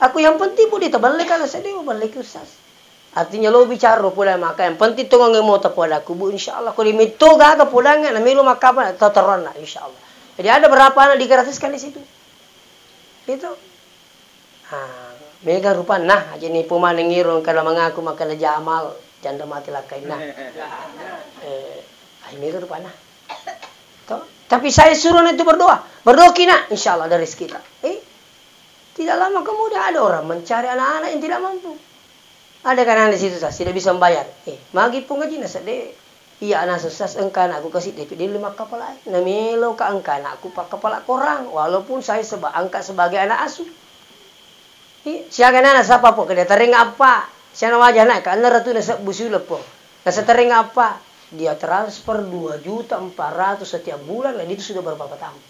Aku yang penting bu de taballe kan, saya de balle ke usas. Artinya lo bicara pole maka yang penting tongang mo ta poda kubu, insyaallah ko dimetto gaga podangnga na melo makkapa tau teronna, insyaallah. Jadi ada berapa anak digratiskan di situ? Itu. Ha, mega rupanna, aja ni pemaneng iro engka mengaku makkeda jamal. Janda mati lakkainna. Eh, ai mega rupana. To? Tapi saya suruh itu berdoa. Berdoa kina, insya Allah ada rezeki ta. Eh, tidak lama kemudian ada orang mencari anak-anak yang tidak mampu. Ada kan anak di situ, Ustaz, tidak bisa membayar. Eh, magi pun gaji nasa de. Iya anak Ustaz, engka anakku kasih D P D lima kepala. Namelo ka engka anakku pak kepala korang, walaupun saya seba angkat sebagai anak asuh. Iya, siaga nana sapa po, kada tarengnga apa? Siana wajah na, ka enna ratu na sebbu siuleng po. Nasa tarengnga apa? Dia transfer dua juta empat ratus setiap bulan, dan itu sudah berapa tahun.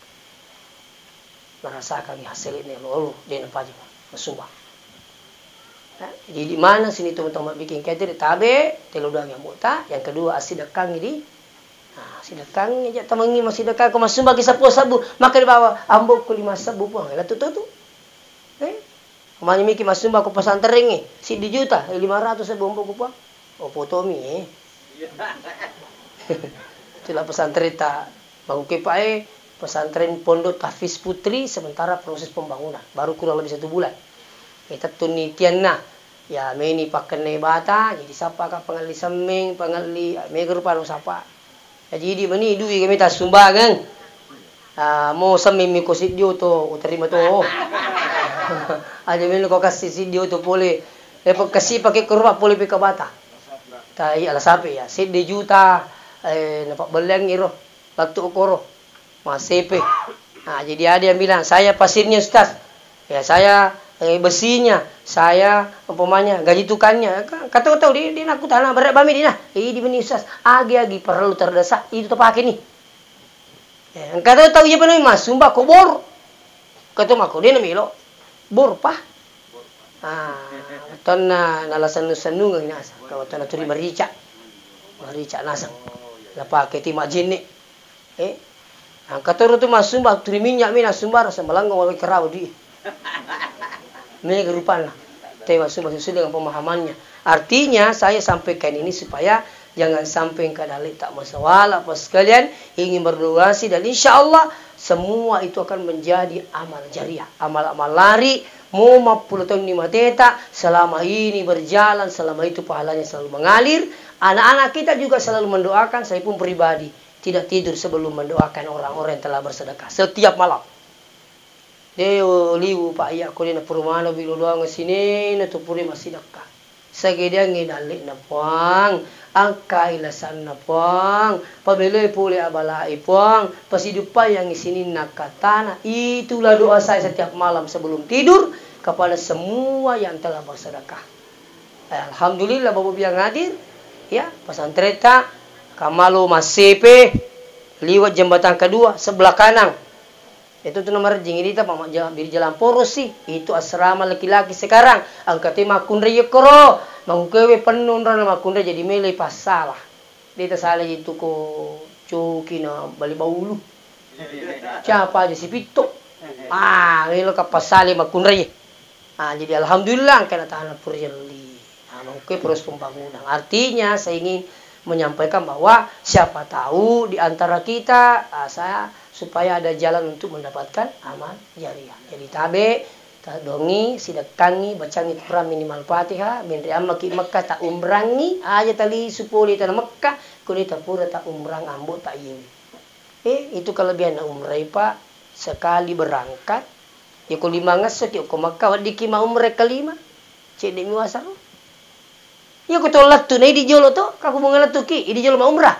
Merasakan hasilnya, lo, lo, dia nampak aja, masubah. Nah, jadi di mana sini teman-teman bikin kayak tadi, tabe, telo doang yang buta, yang kedua asidakang ini, nah, sidakang aja temengi masih dekang, ko masubah ki seppulo sebbu, maka dibawa ambokku lima sebbu puang, lah tuh tuh tuh. Eh, mani miki masumba ko pesantrengnge, siddi juta, eh, lima ratus sebbu ombo ko, Puang. Oh, fotomi, eh. Itulah pesantren ta, bangun ke, Pak, eh, pesantren Pondok Tahfiz Putri sementara proses pembangunan. Baru kurang lebih satu bulan. Eh, tettuni tianna. Ya, meni pakkenna bata, jadi sapa ka pangelli semmeng, pangelli, mega rupa lo sapa. Jaji idi meni dui kami tassumbangeng. Ah, mo semming mi ko siddi oto, uterima to. Aja melo ko kassi siddi oto pole. Eh, pe-, kassi pake ko rupa pole pe ka bata. Ta iya ala sape ya, sedde juta, eh, napabbelleang iro. Lettu okoro. Masepe. Nah, jadi ada yang bilang, "Saya pasirnya, Ustaz." Ya, saya, eh, besinya, saya, umpamanya, gaji tukangnya. Ka-, kata tahu dia, dia naku tanah berat bami dia nah. Eh, di meni, Ustaz. Agi-agi perlu terdesak, itu terpakai nih. Eh, engka to tau iya pa nami massumba ko bor. Engka to makko de namelo bor pa. Ah, tonna nala sennu-sennungeng nasa, kawa tonna tuli marica. Marica naseng. Napake ti majenne. Eh, engka toro tu massumba tuli minyak mi nassumba rasa malango wae karawa di. Mega rupanna. Tewa sudah sesuai dengan pemahamannya. Artinya, saya sampaikan ini supaya jangan sampai engka dalle tak masalah, Bapak sekalian, ingin berdonasi dan insya Allah semua itu akan menjadi amal jariah, amal-amal lari, mo mappulo taunni mateta, selama ini berjalan, selama itu pahalanya selalu mengalir. Anak-anak kita juga selalu mendoakan, saya pun pribadi tidak tidur sebelum mendoakan orang-orang yang telah bersedekah setiap malam. De, o, liwu, Pak, iya ko de napura maneng bilo doang sinena tu pura massidekka. Sagedeangngi dalle'na, Puang, angkai lasanna, Puang, pabeloi pole abalae, Puang, pasiduppayangngi sininna kattana. Itulah doa saya setiap malam sebelum tidur kepada semua yang telah bersedekah. Eh, alhamdulillah, Bapak Biang hadir, ya, pesantren ta Kamalo Massepe, liwat jembatan kedua, sebelah kanan. Itu tu nomor jing ini, Pak, ja-, di jalan Porosi. Itu asrama laki-laki sekarang. Engka te makkunrai koro, mangkewe penuh nrana makkunrai jadi mele passalah. De tasala itu ko coki na bali baulu. Siapa aja si Pitto. Ah, melo ka pasale makkunrai. Ah, jadi alhamdulillah engka na tanah pura jelli. Ah, mangke proses pembangunan. Artinya, saya ingin menyampaikan bahwa siapa tahu di antara kita, ah, saya, supaya ada jalan untuk mendapatkan amal jariah. Jadi, tabe, tadongi, sidekkangi, bacangi Quran minimal Fatihah, menre ammaki Mekah, tak umrangi, aja tali supoli tanah Mekah, kuni tapura tak umrang ambo tak yewi. Eh, itu kelebihanna umrah, Pak. Sekali berangkat, ya ko lima ngesso ki ko Mekah, weddikki ma umrah kelima. Cedde mi wasaro. Iya ko to lettu na idi jolo to, ka ko bunga lettu ki, idi jolo ma umrah.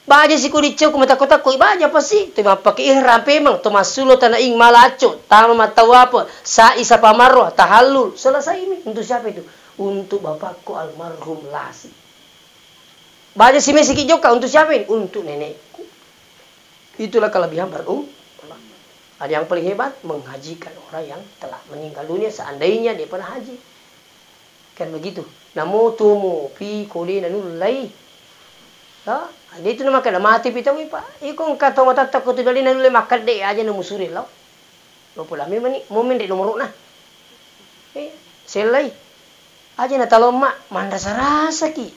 Baja si ko dicau ko matakko-takko, baja pasti. To mappake ihram pemeng, to massulo tana ing malacco, tama mattawapa, sa'i safa marwah, tahallul. Selesai mi. Untuk siapa itu? Untuk bapakku almarhum Lasi. Baja si mesiki jokka, untuk siapa ini? Untuk nenekku. Itulah kelebihan berumrah. Ada yang paling hebat, menghajikan orang yang telah meninggal dunia seandainya dia pernah haji. Kan begitu. Namo tomo pi kode nanullai. Ha? Dia itu nama kena mati pi tawi, Pak. Iko engka tau matatta ko tu dali nanullai makkedde aja namusuri lao. Lo pula memang ni, momen di nomorokna. Eh, sellai. Aja na talomma, manrasa-rasaki.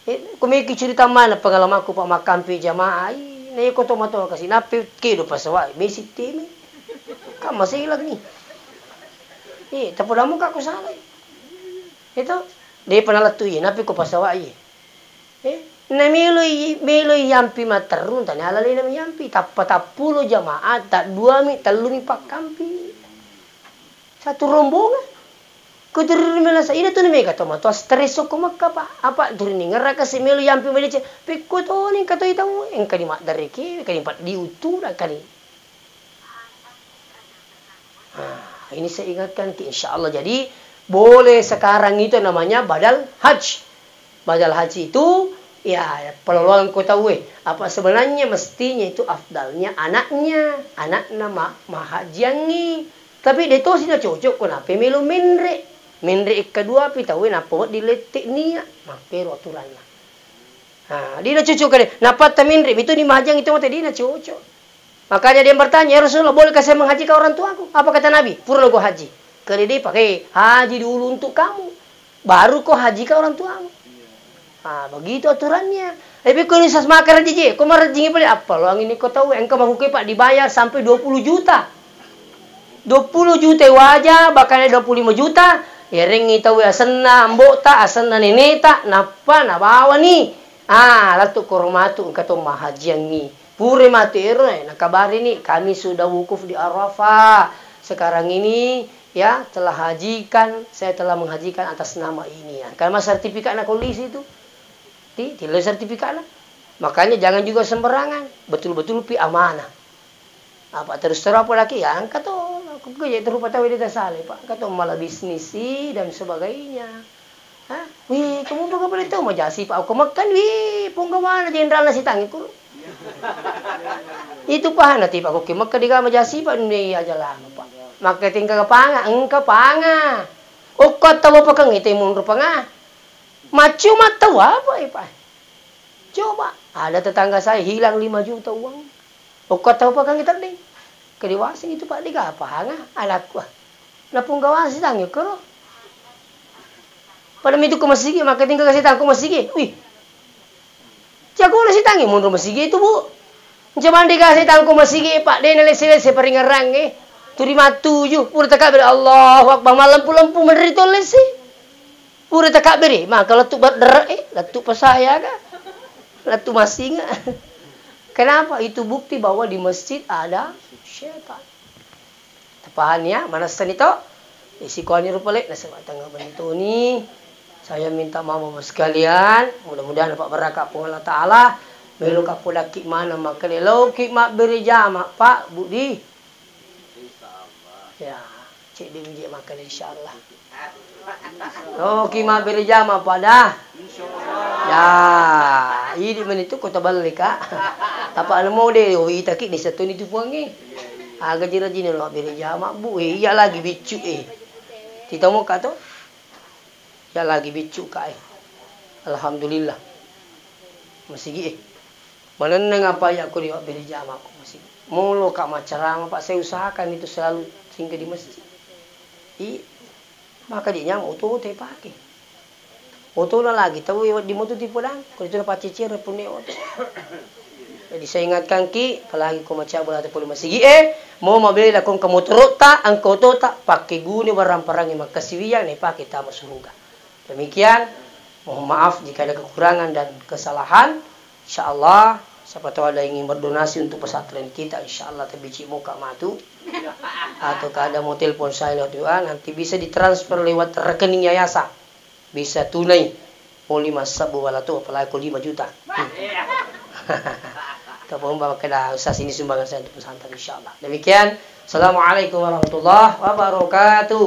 Eh, ko meki cerita mana pengalamanku, Pak, makkampi jamaah. Ai, na iko to matoa kasi nape kedo pasawa, besi temi. Kan masih lagi. Eh, tapi namu ka ko salai. Itu De'pa nalettu iye, nappi ko pasawa iye. Eh, na meloi, meloi yampi matterru, tania alalena miyampi. Tappa tappulo jamaah, ta duami, tellumi pakkampi. Satu rombongan. Ko turi melasa, ina tu mega to mato stres ko Mekka, Pak. Apa turi ningeraka si melo yampi madeceng, pekko toni engka toi tau, engka di maddareke, engka di paddi utu, engka di. Nah, ini saya ingatkan ki, insya Allah. Jadi, boleh sekarang itu namanya badal haji. Badal haji itu, ya, peloloang ko tauwe. Apa sebenarnya mestinya itu afdalnya anaknya, anakna ma-, mahajiangi. Tapi de tosi na cocok ko nape melo menre. Menre kedua pi tauwe nappa wedding lette nia. Makkero aturanna. Nah, dina cocok kade. Nappa ta menre, itu ni mahajiangi itu mate dina cocok. Makanya dia bertanya, "Ya Rasulullah, bolehkah saya menghajikan orang tuaku?" Apa kata Nabi? "Pura ko haji." Kede de pakai haji dulu untuk kamu. Baru ko hajikan orang tuamu. Ah, begitu aturannya. Tapi ko ini sas makar aja je, ko marajingi pale apa lo angin ko tahu engka mahuke Pak dibayar sampai dua puluh juta. Dua puluh juta waja, bahkan dua puluh lima juta. Yarengi tau asenna ambota, asenna neneta, nappa nabawani. Ah, latu koromatu engka to mahajiangi. Pure matu ero, eh, nakabarini, "Kami sudah wukuf di Arafah. Sekarang ini, ya, telah hajikan, saya telah menghajikan atas nama ini." Ya, karena sertifikatna kondisi itu. Ti, tilo sertifikatna. Makanya jangan juga sembarangan. Betul-betul pi amanah. Apa terus terang apa lagi? Ya, engka to. Aku ke jadi rupa tahu dia sale, Pak. Engka to malah bisnis sih dan sebagainya. Hah? Wih, kamu apa boleh tahu majasi, Pak? Aku makan, wih, punggawana jenderalna sitang ikut. Itu pahana tipa ko ki Mekka diga majasi pa dunia aja lama pa. Maka tinggal panga, engka panga. Okko tau pakeng ite munru panga. Macuma tau apa e pa. Coba ada tetangga saya hilang lima juta uang. Okko tau pakeng terding. Kedewasa itu Pak diga pahanga anakku. Napung gawang sitang koro. Pada mitu ko masigi, maka tinggal sitang ko masigi. Wih. Jago na sitang munro masigi itu, Bu. Jaman dega sitang ko masigi, Pak, de na lese-lese paringerang e. Turi matuju, pura takabbir Allahu Akbar, malempu-lempu menri to lese. Pura takabbir, maka lettu berderek e, lettu pasaya ka. Lettu masinga. Kenapa? Itu bukti bahwa di masjid ada setan. Tapahani ya, manessani to? Isikoani rupa le, nasaba tengnga bentoni. Saya minta maaf Bapak sekalian, mudah-mudahan dapat berkah Puang Allah Ta'ala. Melo ka podakki mana makkeda, loki mabbere jama, Pak, Budi. Ya, cedde mije makkeda insyaallah. Oh, ki mabbere jama pada. Ya, idi meni tu kota balle ka. Tapa ana mode, oh, itaki ni setuni tu puangi. Aga jira jina lo mabbere jama, Bu, eh, iya lagi biccu, eh. Titamo ka to? Iya lagi biccu ka, eh. Alhamdulillah. Masigi, eh. Manenneng apa ya ko di mabbere jama ko masigi. Molo ka macerama, Pak, saya usahakan itu selalu singgah di masjid. I, Maka dia nyamuk oto-oto ipake. Otona lagi tau wedding moto tipodang, ko itu napaccicir punne oto. Jadi saya ingatkan ki, apalagi ko macabula atau pole masigi e, mau mabela kong ke motorotta, engka otota, pakai guni barang-barang yang makkasiwiang, naipake tama suruga. Demikian, mohon maaf jika ada kekurangan dan kesalahan. Insyaallah, siapa tahu ada ingin berdonasi untuk pesantren kita, insyaallah tabici moka matu. Atau ada mau telepon saya lewat W A, nanti bisa ditransfer lewat rekening yayasan. Bisa tunai. Mau lima sebbu bala tu, apalagi ko lima juta. Tapomba makkeda usah sini sumbangan saya untuk pesantren, insyaallah. Demikian. Assalamualaikum warahmatullahi wabarakatuh.